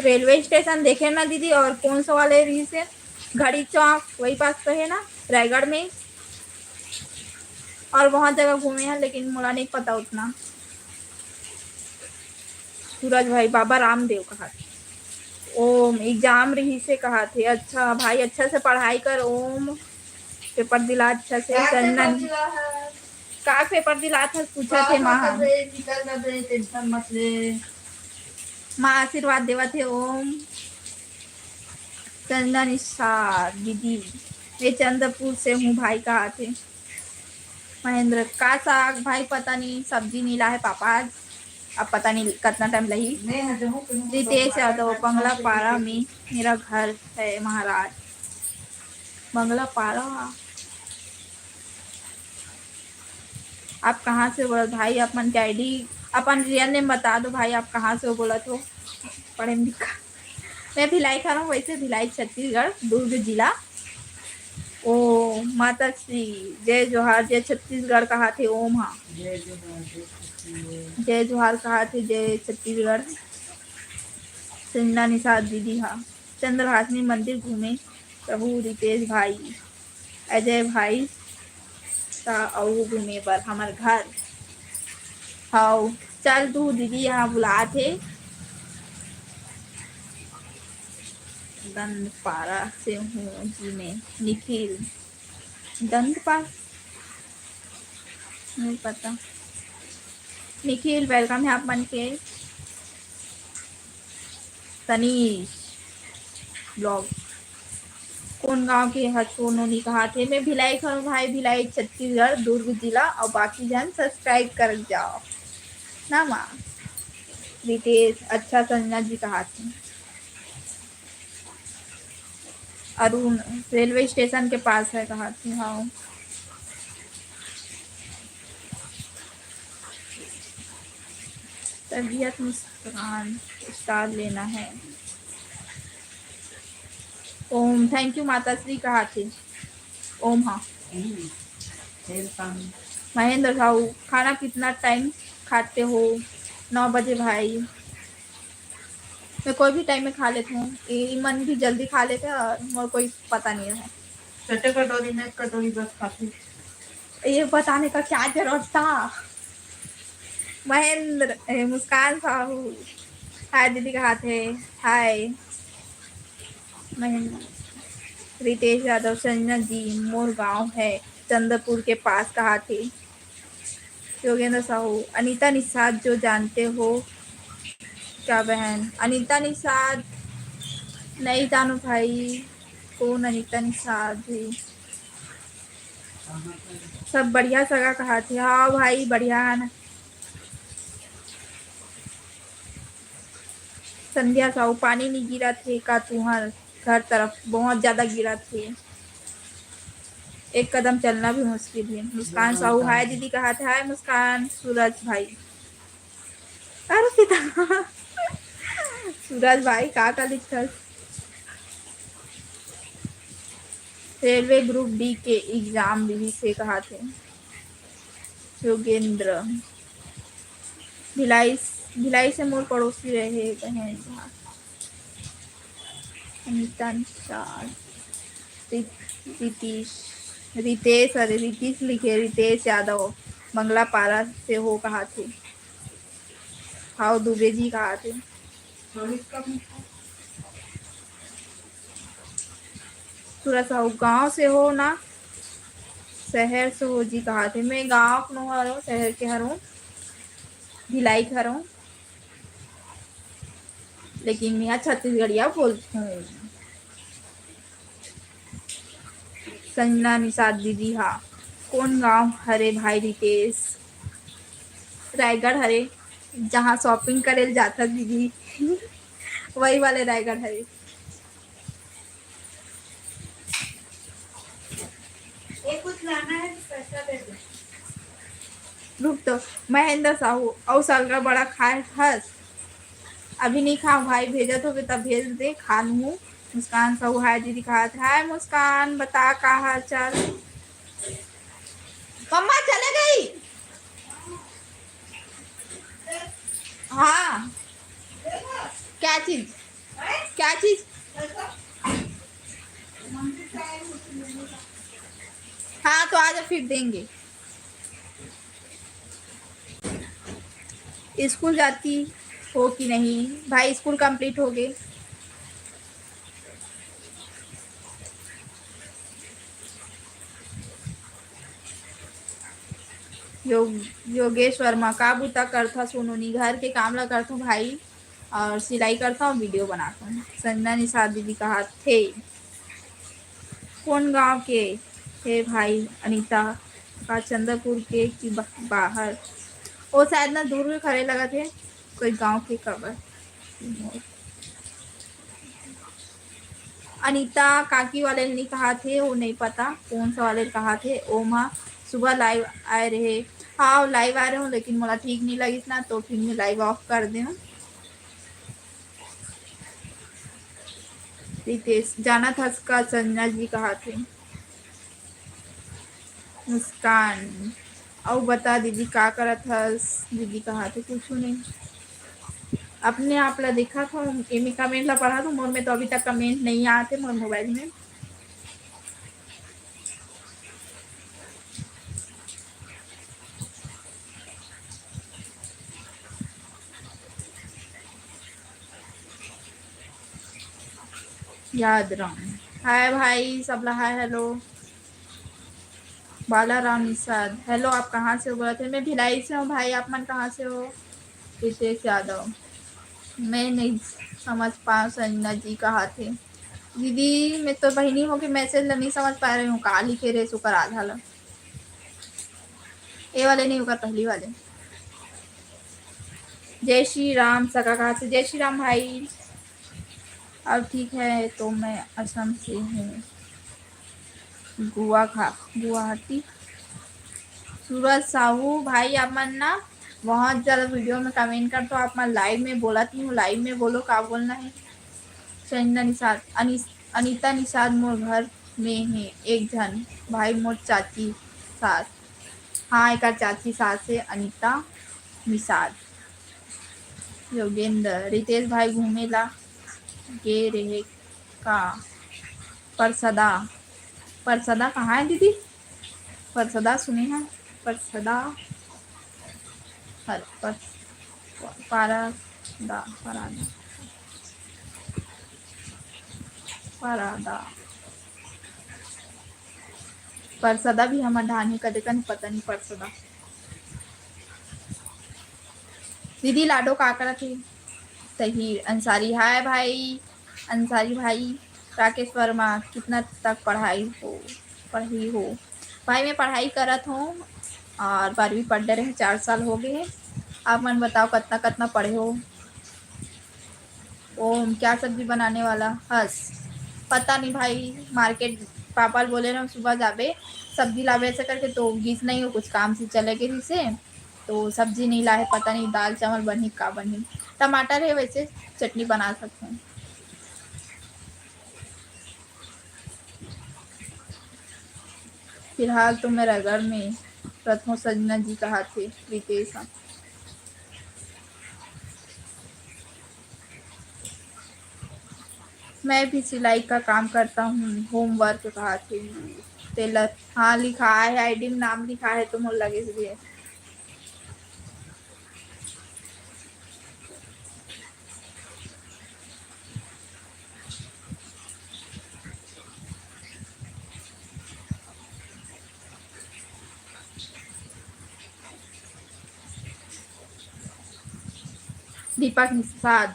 रेलवे स्टेशन देखे ना दीदी, और कौन सा वाले रहिसे? घड़ी चौक, वही पास तो है ना, रायगढ़ में। और बहुत जगह घूमे हैं, लेकिन मोला नहीं पता उतना। सूरज भाई, बाबा रामदेव कहाथे। ओम, exam रहिसे कहाथे। अच्छा भाई, अच्छा से पढ़ाई कर ओम, paper दिला अच्छा से। का चंदन, paper दिला है? का paper दिलात हस, पूछत हे पास माँ। कर दे, निकल कर दे, tension मत ले। माँ आशीर्वाद देवत हे ओम। चंदन निषाद दीदी, मैं चंद्रपुर से हूँ भाई, कहाथे। महेंद्र, का साग भाई? पता नहीं, सब्जी नहीं लाए पापा आज, अब पता नहीं कितना time लही। मैं हजहूँ कहीं रितेश यादव, बंगला पारा में मेरा घर है महाराज। बंगला पारा। आप कहाँ से बोलत भाई? अपन के ID, अपन real name बता दो भाई, आप कहाँ से बोलत हो? पढ़े में दिक्कत। मैं भिलाई खा रहा हूँ, वैसे भिलाई छत्तीसगढ़, दुर्ग जिला। ओ माता श्री, जय जोहार, जय छत्तीसगढ़ कहाथे ओम हा। जय जोहार, जय छत्तीसगढ़। जय जोहार कहाथे, जय छत्तीसगढ़। संजना निषाद दीदी हा। चंद्रभाषिनी मंदिर घूमे रहू रितेश भाई, अजय भाई, त अउ घूमे बर हमर घर। हव, चल तू, दीदी यहाँ बुलात हे। दंदपारा से हूँ जी मैं, निखिल। दंदपारा? नहीं पता। निखिल, welcome है आप मन के। तनीष vlog, कोन गांव के हच ओ नोनी कहाथे? मैं भिलाई के हूँ भाई, भिलाई छत्तीसगढ़, दुर्ग जिला, और बाकी जन subscribe कर जाओ ना माँ। रितेश, अच्छा संजना जी कहाथे। अरुण, रेलवे स्टेशन के पास है कहाथे। हाँ, तबीयत मुस्कान star लेना है। ओम, thank you माता श्री कहाथे। ओम, हाँ। हम्म, welcome। महेंद्र साहू, खाना कितना टाइम खाते हो? नौ बजे भाई। मैं कोई भी टाइम में खा लेती हूँ, ये मन भी जल्दी खा लेते हैं और मोर कोई पता नहीं है। चटे कटोरी में एक कटोरी बस खाती। ये बताने का क्या जरूरत था? महेंद्र, ए, मुस्कान साहू, हाय दीदी कहाथे। हाय महेंद्र। रितेश यादव, संजना जी, मोर गांव है चंद्रपुर के पास कहाथे। योगेंद्र साहू, अनीता निषाद जो जानते हो क्या बहन? अनीता निषाद नहीं जानो भाई, कौन अनीता निषाद है? सब बढ़िया सगा कहाथे। हाँ भाई, बढ़िया है ना। संध्या साहू, पानी नहीं गिरा थे का तुहर घर तरफ? बहुत ज्यादा गिरा थे, एक कदम चलना भी मुश्किल है। मुस्कान साहू, हाय दीदी कहाथे। हाय मुस्कान। सूरज भाई, अरे पिता सूरज भाई का का लिखत? रेलवे ग्रुप डी के एग्जाम रिहिसे कहाथे। योगेंद्र, भिलाई, भिलाई से मोर पड़ोसी रहे बहन। अनिता निषाद, रित-, रितीश, रितेश, अरे रितीश लिखे, रितेश यादव, मंगलापारा से हो कहाथे। हाव दुबे जी कहाथे। सूरज साहू, गांव से हो ना शहर से हो जी कहाथे? मैं गांव के नो हरों, शहर के हरों, भिलाई के हरों, लेकिन मैं छत्तीसगढ़िया बोलथों। संजना निषाद दीदी हा, कौन गांव हरे भाई रितेश? रायगढ़ हरे, जहाँ shopping करे ल जाता दीदी वही वाले रायगढ़ हरे। ये कुछ लाना है तो पैसा दे दो। रुक तो, महेंद्र साहू, अउ सलगा बड़ा खाए हस? अभी नहीं खाओ भाई, भेजत होगे तब भेज दे, खा लूँ। मुस्कान साहू, हाय दीदी कहाथे। हाय मुस्कान, बता का हाल चाल? मम्मा चले गई? हाँ, क्या चीज? क्या चीज? हाँ, तो आ जा, फिर देंगे। स्कूल जाती हो कि नहीं? भाई, स्कूल complete हो गए। योग-, योगेश वर्मा, का बूता करथा सोनू नी? घर के काम ला करथों भाई, और सिलाई करथों, video बनाथों। संजना निषाद दीदी कहाथे, कौन गांव के हे भाई? अनिता, का चंद्रपुर के कि बा-, बाहर? ओ शायद ना दूर में खड़े लगथे, कोई गांव के कबर। अनिता काकी वाले ल नइ कहाथे, वो नइ पता कोन सा वाले ल कहाथे। ओमा सुबह live आए रहे, हाँ, live आए रहे हूँ, लेकिन मोला ठीक नइ लगिस ना, तो फिर मैं live off कर दे हूँ। रितेश, जानत हस का, संजना जी कहाथे। मुस्कान, अउ बता दीदी, का करत हस? दीदी कहाथे, कुछु नहीं। अपने आप ला देखत हूँ, एमे comment ला पढ़त हूँ, मोर में तो अभी तक comment नहीं आते मोर mobile में। याद राम, हाय भाई, सबला हाय, hello। बाला राम निषाद, hello, आप कहाँ से हो? बोलत हे, मैं भिलाई से हूँ भाई, आप मन कहाँ से हो? रितेश यादव, मैं नहीं समझ पाऊँ, संजना जी कहाथे। दीदी, मैं तो बहिनी होके message ला नहीं समझ पा रही हूँ, का लिखे रहे सुकर आधा ला। ये वाले नहीं, ओकर पहली वाले। जय श्री राम, सगा कहाथे, जय श्री राम भाई। अब ठीक है, तो मैं असम से हूँ, गुवा घा-, गुवाहाटी। सूरज साहू भाई, आप मन ना बहुत ज्यादा video में comment करथो, आप मन live में बोलत नहीं हो, live में बोलो, का बोलना है। संजना निषाद, अनिस-, अनिता निषाद मोर घर में हे एक झन भाई, मोर चाची सास। हाँ, एकर चाची सास हे अनिता निषाद। योगेंद्र, रितेश भाई घूमे ला गे रहे का? परसदा, परसदा कहाँ है दीदी? परसदा सुने हैं, परसदा, हर पर, परसदा, परसदा, परसदा। परसदा भी हमर धान ही कदे कन पता नहीं परसदा। दीदी लाडो का करत हे? सही अंसारी, हाय भाई अंसारी भाई। राकेश वर्मा, कितना तक पढ़ाई हो, पढ़ी हो? भाई मैं पढ़ाई करत हूँ और बारहवीं पढ़ रहे, चार साल हो गए हैं। आप मन बताओ कितना कितना पढ़े हो? ओम, क्या सब्जी बनाने वाला हस? पता नहीं भाई, मार्केट पापा ल बोले रहे सुबह जाबे सब्जी लाबे ऐसे करके, तो गीस नहीं हो, कुछ काम से चले गए से, तो सब्जी नहीं लाए, पता नहीं दाल चावल बनही का बनही। टमाटर है वैसे चटनी बना सकते हैं। फिलहाल तो मैं रगड़ में रथों सजना जी कहा थे रितेश। मैं भी सिलाई का काम करता हूँ, होमवर्क कहा थे टेलर। हाँ लिखा है, आईडी में नाम लिखा है तो मोर लगे से भी है। दीपक निषाद,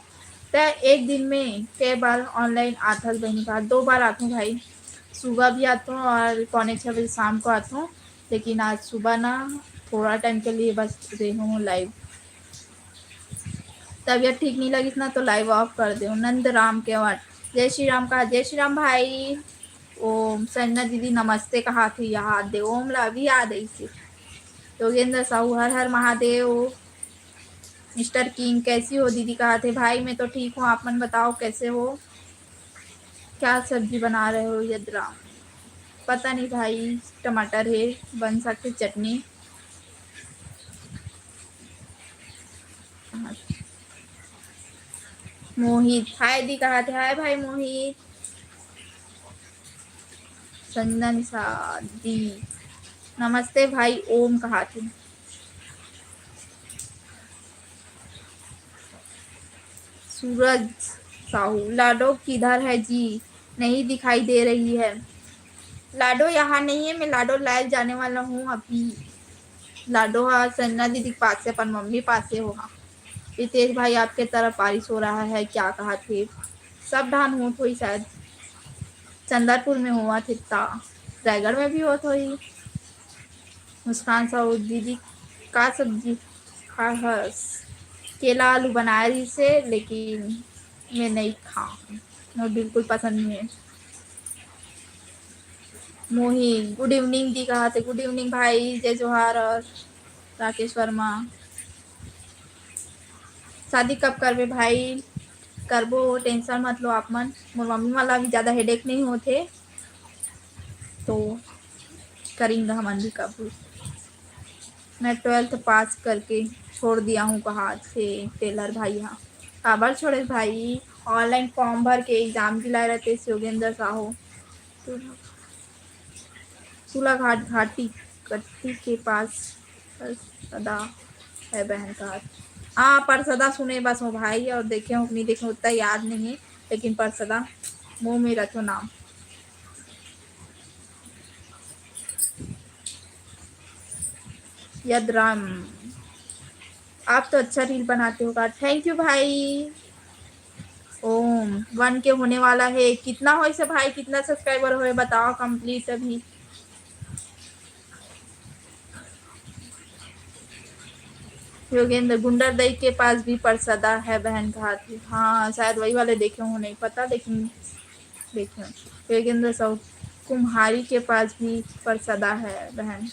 तै एक दिन में कै बार ऑनलाइन आथस बहनी? कहा दो बार आथों भाई, सुबह भी आथों और पौने छः बजे शाम को आथों, लेकिन आज सुबह ना थोड़ा टाइम के लिए बस रहे हूँ लाइव। तबीयत ठीक नहीं लगिस ना तो लाइव ऑफ कर दे। नंद राम केवट, जय श्री राम कहा, जय श्री राम भाई। ओम संजना दीदी नमस्ते कहा थे, याद दे ओम ला अभी याद आई से। योगेंद्र साहू हर हर महादेव। मिस्टर किंग कैसी हो दीदी कहा थे, भाई मैं तो ठीक हूँ, आप मन बताओ कैसे हो, क्या सब्जी बना रहे हो यदराम? पता नहीं भाई, टमाटर है, बन सकते चटनी। मोहित हाय दी कहा थे, हाय भाई मोहित। संजना निषाद दी नमस्ते भाई ओम कहा थे। सूरज साहू, लाडो किधर है जी, नहीं दिखाई दे रही है। लाडो यहाँ नहीं है, मैं लाडो लाइव जाने वाला हूँ अभी। लाडो हा संजना दीदी के पास से, अपन मम्मी पास से हो हा। रितेश भाई आपके तरफ बारिश हो रहा है क्या कहा थे? सब धान होत होही शायद, चंदरपुर में होवत हे ता रायगढ़ में भी होत होही। मुस्कान साहू दीदी का सब्जी खाहस? केला आलू बनाए रहिस हे लेकिन मैं नहीं खाऊँ, मोर बिल्कुल पसंद नहीं है। मोही गुड इवनिंग दी कहा थे, गुड इवनिंग भाई, जय जोहार। और राकेश वर्मा, शादी कब करबे भाई? करबो, टेंशन मत लो आप मन। मोर मम्मी मन ला भी ज़्यादा हेडेक नहीं होथे, तो करेंगे हमन भी कब। मैं ट्वेल्थ पास करके छोड़ दिया हूँ कहा थे टेलर भाई हा। काबर छोड़े भाई, ऑनलाइन फॉर्म भर के एग्जाम दिलाए रहते योगेंद्र साहू। सूलाघाट घाटी कट्टी के पास परसदा है बहन का। हाँ, परसदा सुने बस हो भाई, और देखे हो कि नहीं देखे हो, उतना याद नहीं है, लेकिन परसदा मुँह में रखो नाम। यदराम, आप तो अच्छा रील बनाते हो का। थैंक यू भाई। ओम, वन के होने वाला है। कितना होइस हे भाई, कितना सब्सक्राइबर होए बताओ, कंप्लीट अभी। योगेंद्र, गुंडरदई के पास भी परसदा है बहन कहा थे। हाँ, शायद वही वाले देखे हो, नहीं पता, लेकिन देखे हो। योगेंद्र साहू, कुम्हारी के पास भी परसदा है बहन।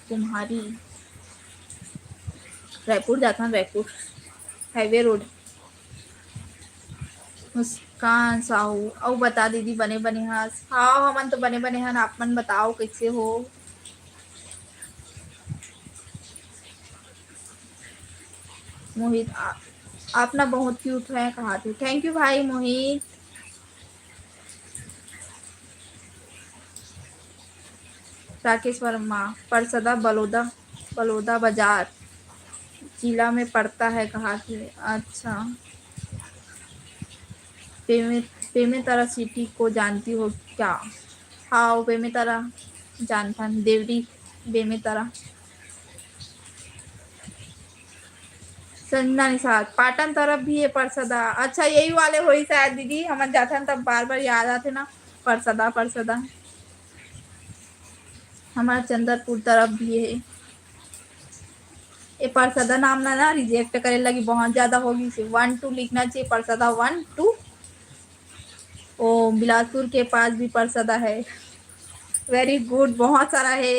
कुम्हारी, रायपुर जाता हूँ, रायपुर हाईवे रोड। मुस्कान साहू, अउ बता दीदी, बने बने हस? हाँ, हमन तो बने बने हन, आप मन बताओ कैसे हो? मोहित, आ-, आप ना बहुत क्यूट हैं, कहा थे। थैंक यू भाई मोहित। राकेश वर्मा, परसदा बलौदा, बलौदा बाजार जिला में पड़ता है, कहा थे। अच्छा, बेमे-, बेमेतरा सिटी को जानती हो क्या? हाँ, वो बेमेतरा जानथन, देवरी बेमेतरा। संजना निषाद, पाटन तरफ भी है परसदा। अच्छा, यही वाले होही शायद दीदी, हमन जाथन तब बार-बार याद आथे ना, परसदा, परसदा। हमर चंदरपुर तरफ भी है। ये परसदा नाम ना, ना reject करे लगी बहुत ज्यादा हो गई से। One two लिखना चाहिए, परसदा one two। ओ, बिलासपुर के पास भी परसदा है। Very good, बहुत सारा है।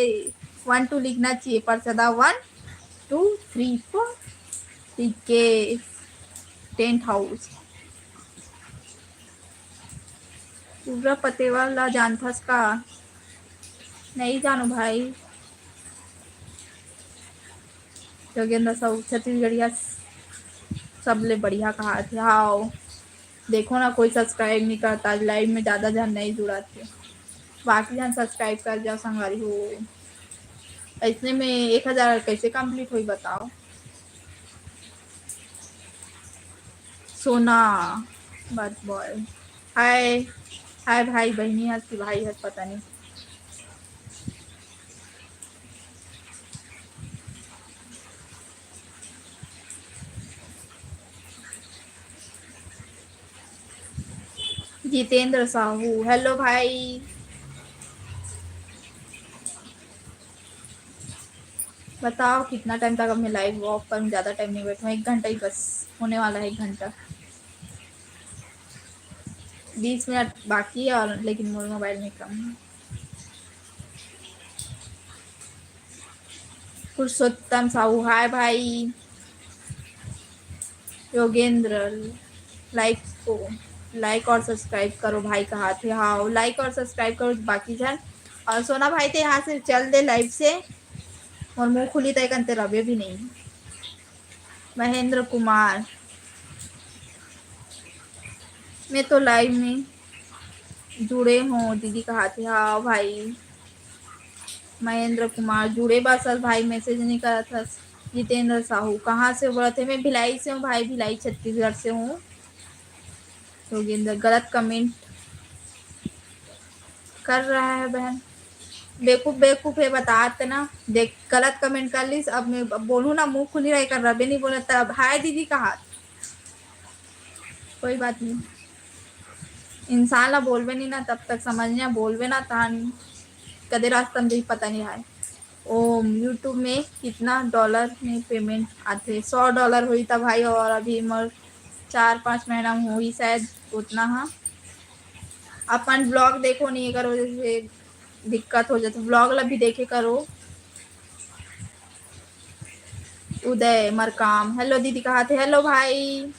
One two लिखना चाहिए, Parsada one, two, three, four। ठीक है, टेंट हाउस। पूरा पतेवा ला जानथस का? नहीं जानो भाई। योगेंद्र साहू, छत्तीसगढ़िया सबले बढ़िया कहा थे। हाँ, देखो ना, कोई सब्सक्राइब नहीं करता, आज लाइव में ज्यादा झन नहीं जुड़त हे, बाकी झन सब्सक्राइब कर जाओ संगवारी हो। ऐसने में एक हजार कैसे कंप्लीट होई बताओ? सोना बट बॉय, हाय। हाय भाई, बहिनी हस कि भाई हस, पता नहीं। जितेंद्र साहू, हेलो भाई। बताओ कितना टाइम तक अब मैं लाइव वॉक करूँ? ज़्यादा टाइम नहीं बैठूँ, एक घंटा ही बस होने वाला है, एक घंटा। बीस मिनट बाकी है और लेकिन मोर मोबाइल में कम है। पुरुषोत्तम साहू, हाय भाई। योगेंद्र, लाइक को, लाइक और सब्सक्राइब करो भाई, कहा थे। हाँ, लाइक और सब्सक्राइब करो बाकी झन। और सोना भाई, ते यहाँ से चल दे लाइव से, और मुँह खुली तय करते रवे भी नहीं। महेंद्र कुमार, मैं तो लाइव में जुड़े हो दीदी, कहा थे। हाँ भाई, महेंद्र कुमार जुड़े बा सर भाई, मैसेज नहीं करत हस। जितेंद्र साहू, कहाँ से बोलत हे? मैं भिलाई से हूँ भाई, भिलाई छत्तीसगढ़ से हूँ। योगेंद्र, गलत कमेंट कर रहा है बहन। बेवकूफ, बेवकूफ है, बतात ना। देख, गलत कमेंट कर लीस, अब मैं अब बोलूँ ना, मुँह खुली रहे कर रबे नहीं बोले, तब हाय दीदी कहा। कोई बात नहीं, इंसान ला बोलबे नहीं ना, तब तक समझ नहीं, बोलबे ना, तहान कदे रास्ता में जही पता नहीं है। ओम, YouTube में कितना डॉलर में पेमेंट आथे? सौ डॉलर होई था भाई, और अभी मोर चार पाँच महीना में होई शायद उतना। हाँ, अपन ब्लॉग देखो नहीं, अगर वजह से दिक्कत हो जाए तो ब्लॉग ला भी देखे करो। उदय मरकाम, हेलो दीदी, कहा थे? हेलो भाई।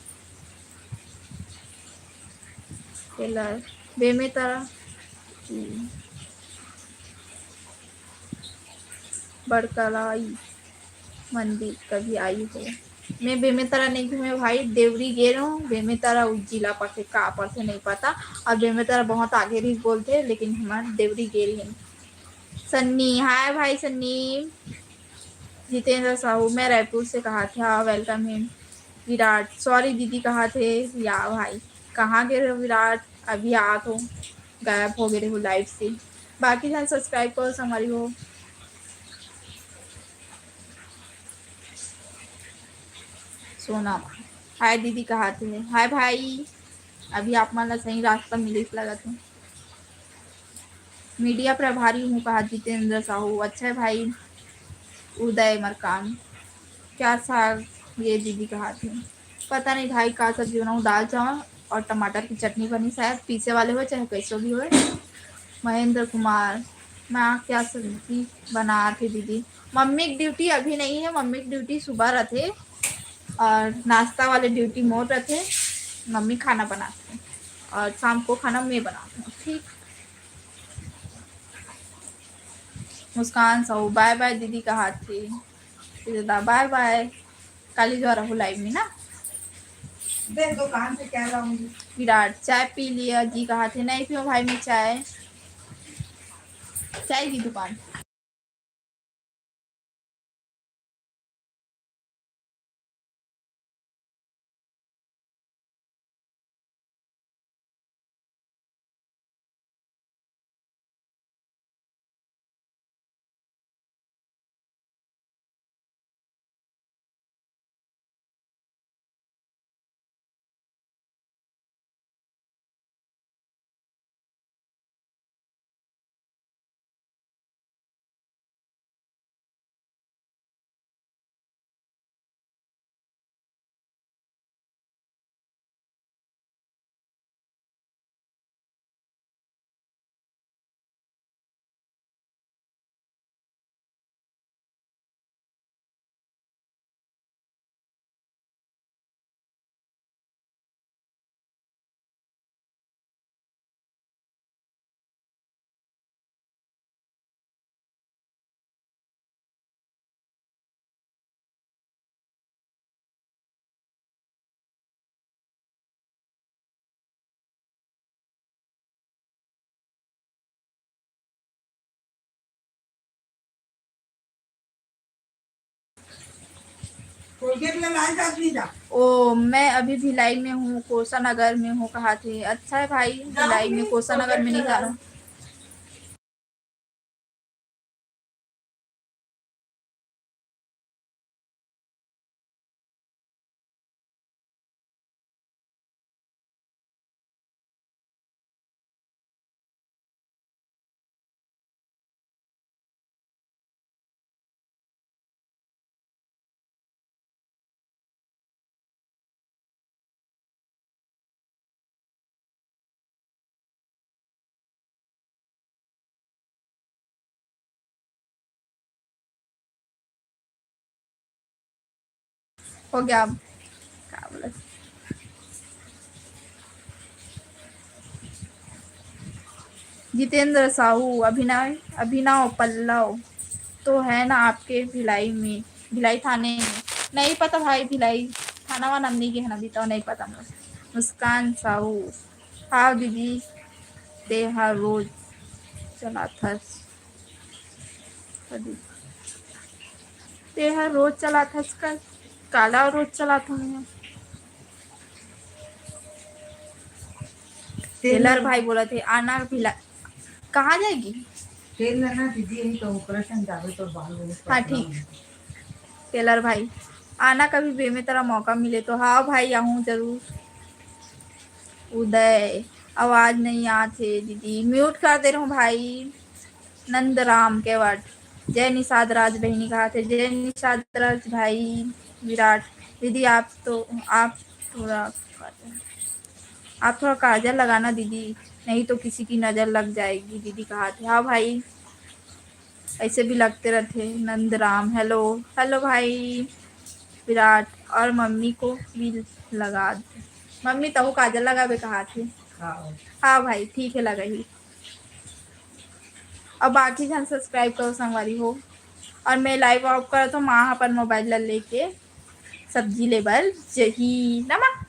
टेलर, बेमेतरा की बड़कलाई मंदिर कभी आई हो? मैं बेमेतरा नहीं घूमे भाई, देवरी गे रहूँ। बेमेतरा उ जिला पर से का पर से नहीं पता, और बेमेतरा बहुत आगे रही बोलते, लेकिन हमार देवरी गे रही। सन्नी, हाय भाई सन्नी। जितेंद्र साहू, मैं रायपुर से कहा थे। हाँ, वेलकम है। विराट, सॉरी दीदी, कहा थे? या भाई, कहाँ गे रहे हो विराट? अभी आत हो, गायब हो गए रहे हो लाइव से। बाकी झन सब्सक्राइब करो संगवारी हो। सोना, हाय दीदी, कहा थे? हाय भाई, अभी आप मन ला सही रास्ता मिलिस लगत है। मीडिया प्रभारी हूँ, कहा जितेंद्र साहू। अच्छा है भाई। उदय मरकाम, क्या साग ये दीदी, कहा थे? पता नहीं भाई, का सब्जी बनाऊँ, दाल चावल और टमाटर की चटनी बनी, शायद पीसे वाले हो चाहे कैसो भी हो। महेंद्र कुमार, मैं क्या सब्जी बना थे दीदी? मम्मी की ड्यूटी अभी नहीं है, मम्मी की ड्यूटी सुबह रहते और नाश्ता वाले ड्यूटी मोर रहते, मम्मी खाना बनाते और शाम को खाना मैं बनाती हूँ। ठीक, मुस्कान साहू, बाय बाय दीदी, कहा थे? दादा, बाय बाय। काली जो रहू लाइव में ना। देख, दुकान से क्या लाऊंगी? विराट, चाय पी लिया जी कहा थे, नहीं पियो भाई मैं चाय। चाय की दुकान। ओ, मैं अभी भिलाई में हूँ, कोसा नगर में हूँ, कहा थे। अच्छा है भाई, भिलाई में, कोसा नगर में नहीं जा रहा। हो गया अब। का बोला? जितेंद्र साहू, अभिनव, अभिनव पल्लव तो है ना आपके भिलाई में, भिलाई थाने में? नहीं पता भाई, भिलाई थाना वाना नहीं गए है ना, अभी तो नहीं पता मुझे। मुस्कान साहू, हाँ दीदी, तेहा रोज चलाथस। कदी। तेहा रोज चलाथस का? काला रोज चलाथस मैं। टेलर भाई बोला थे, आना भिला-, कहाँ जाएगी? तेल लेना दीदी, यही तो ऑपरेशन जावे तो बाल वो हाँ, ठीक। टेलर भाई, आना कभी बेमे तेरा मौका मिले तो। हाँ भाई, आऊँ जरूर। उदय, आवाज नहीं आत हे दीदी, म्यूट कर दे रहूँ भाई। नंदराम केवट, जय निषाद राज बहिनी कहा थे, जय निषाद राज भाई। विराट, दीदी आप तो, आप थोड़ा, आप थोड़ा काजल लगाना दीदी, नहीं तो किसी की नजर लग जाएगी दीदी कहा थे। हाँ भाई, ऐसे भी लगते रहते हैं। नंदराम, हेलो, हेलो भाई। विराट, और मम्मी को भी लगा दे। मम्मी तहु काजल लगाबे कहा थे। हाँ। हाँ भाई, ठीक है, लगाही। अब बाकी झन subscribe करो संगवारी हो। और मैं live off करत हूँ, माँ अपन मोबाइल ला लेके सब्जी ले बर जही ना माँ।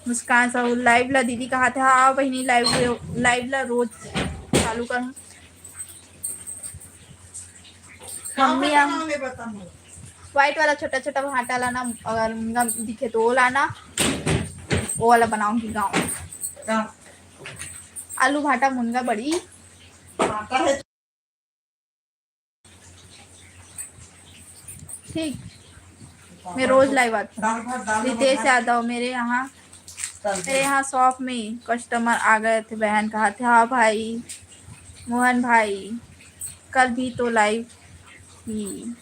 मुस्कान साहू, live ला दीदी कहा थे। हाँ बहिनी, live, live ला रोज चालू करूँ। मम्मी, हम white वाला छोटा छोटा भाटा लाना, अगर मुनगा दिखे तो वो लाना, वो वाला बनाऊंगी गाँव। आलू भाटा मुनगा बड़ी। ठीक, मैं रोज live आती हूँ। रितेश यादव, मेरे यहाँ, मेरे यहाँ shop में customer आ गए थे, बहन कहा थे। हाँ भाई, मोहन भाई, कल भी तो live की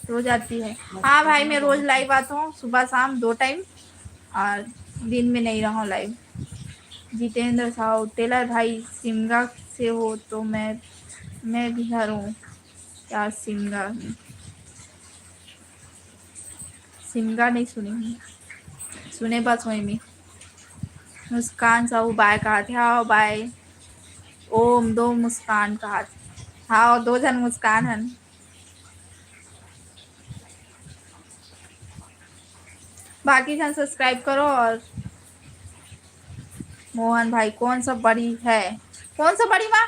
रोज आती है। हाँ भाई, मैं रोज live आता हूँ, सुबह शाम दो time, और दिन में नहीं रहा हूँ live। जितेंद्र साहू, टेलर भाई, सिमगा से हो तो मैं, मैं भी घर हूँ। क्या सिमगा में? सिमगा नहीं सुनी हूँ। सुने बस होई मी। मुस्कान साहू बाय कहा थे। हाँ बाय। ओम दो मुस्कान कहा थे। हाँ, दो झन मुस्कान हन। बाकी झन subscribe करो। और मोहन भाई, कौन सा बड़ी है? कौन सा बड़ी माँ?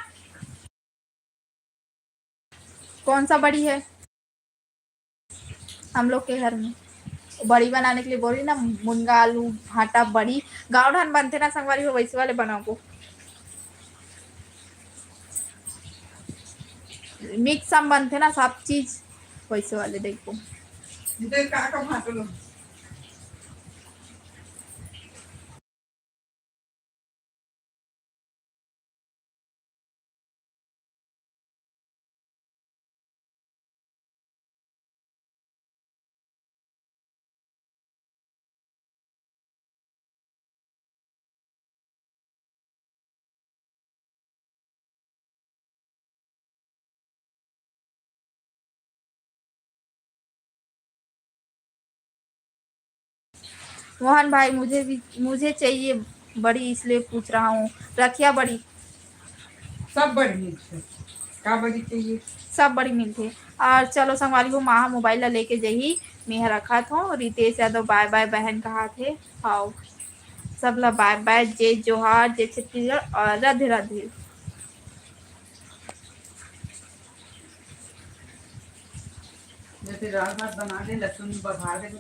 कौन सा बड़ी है? हम लोग के घर में बड़ी बनाने के लिए बोली ना, मुनगा आलू भाटा बड़ी। गाँव ढान बनथे ना संगवारी हो, वैसे वाले बनाबो। Mix हम बनथे ना सब चीज, वैसे वाले देखो। इधर का का भाटो लो। मोहन भाई, मुझे भी, मुझे चाहिए बड़ी, इसलिए पूछ रहा हूँ। रखिया बड़ी। सब बड़ी मिलथे। का बड़ी चाहिए? सब बड़ी मिलथे। और चलो संगवारी हो, माँ मोबाइल ला लेके जही, मेहा रखत हो। रितेश यादव बाय बाय बहन कहा थे। हाव, सब ला बाय बाय, जय जोहार, जय छत्तीसगढ़ और राधे राधे। जैसे दाल भात बना ले, लहसुन बघार दे,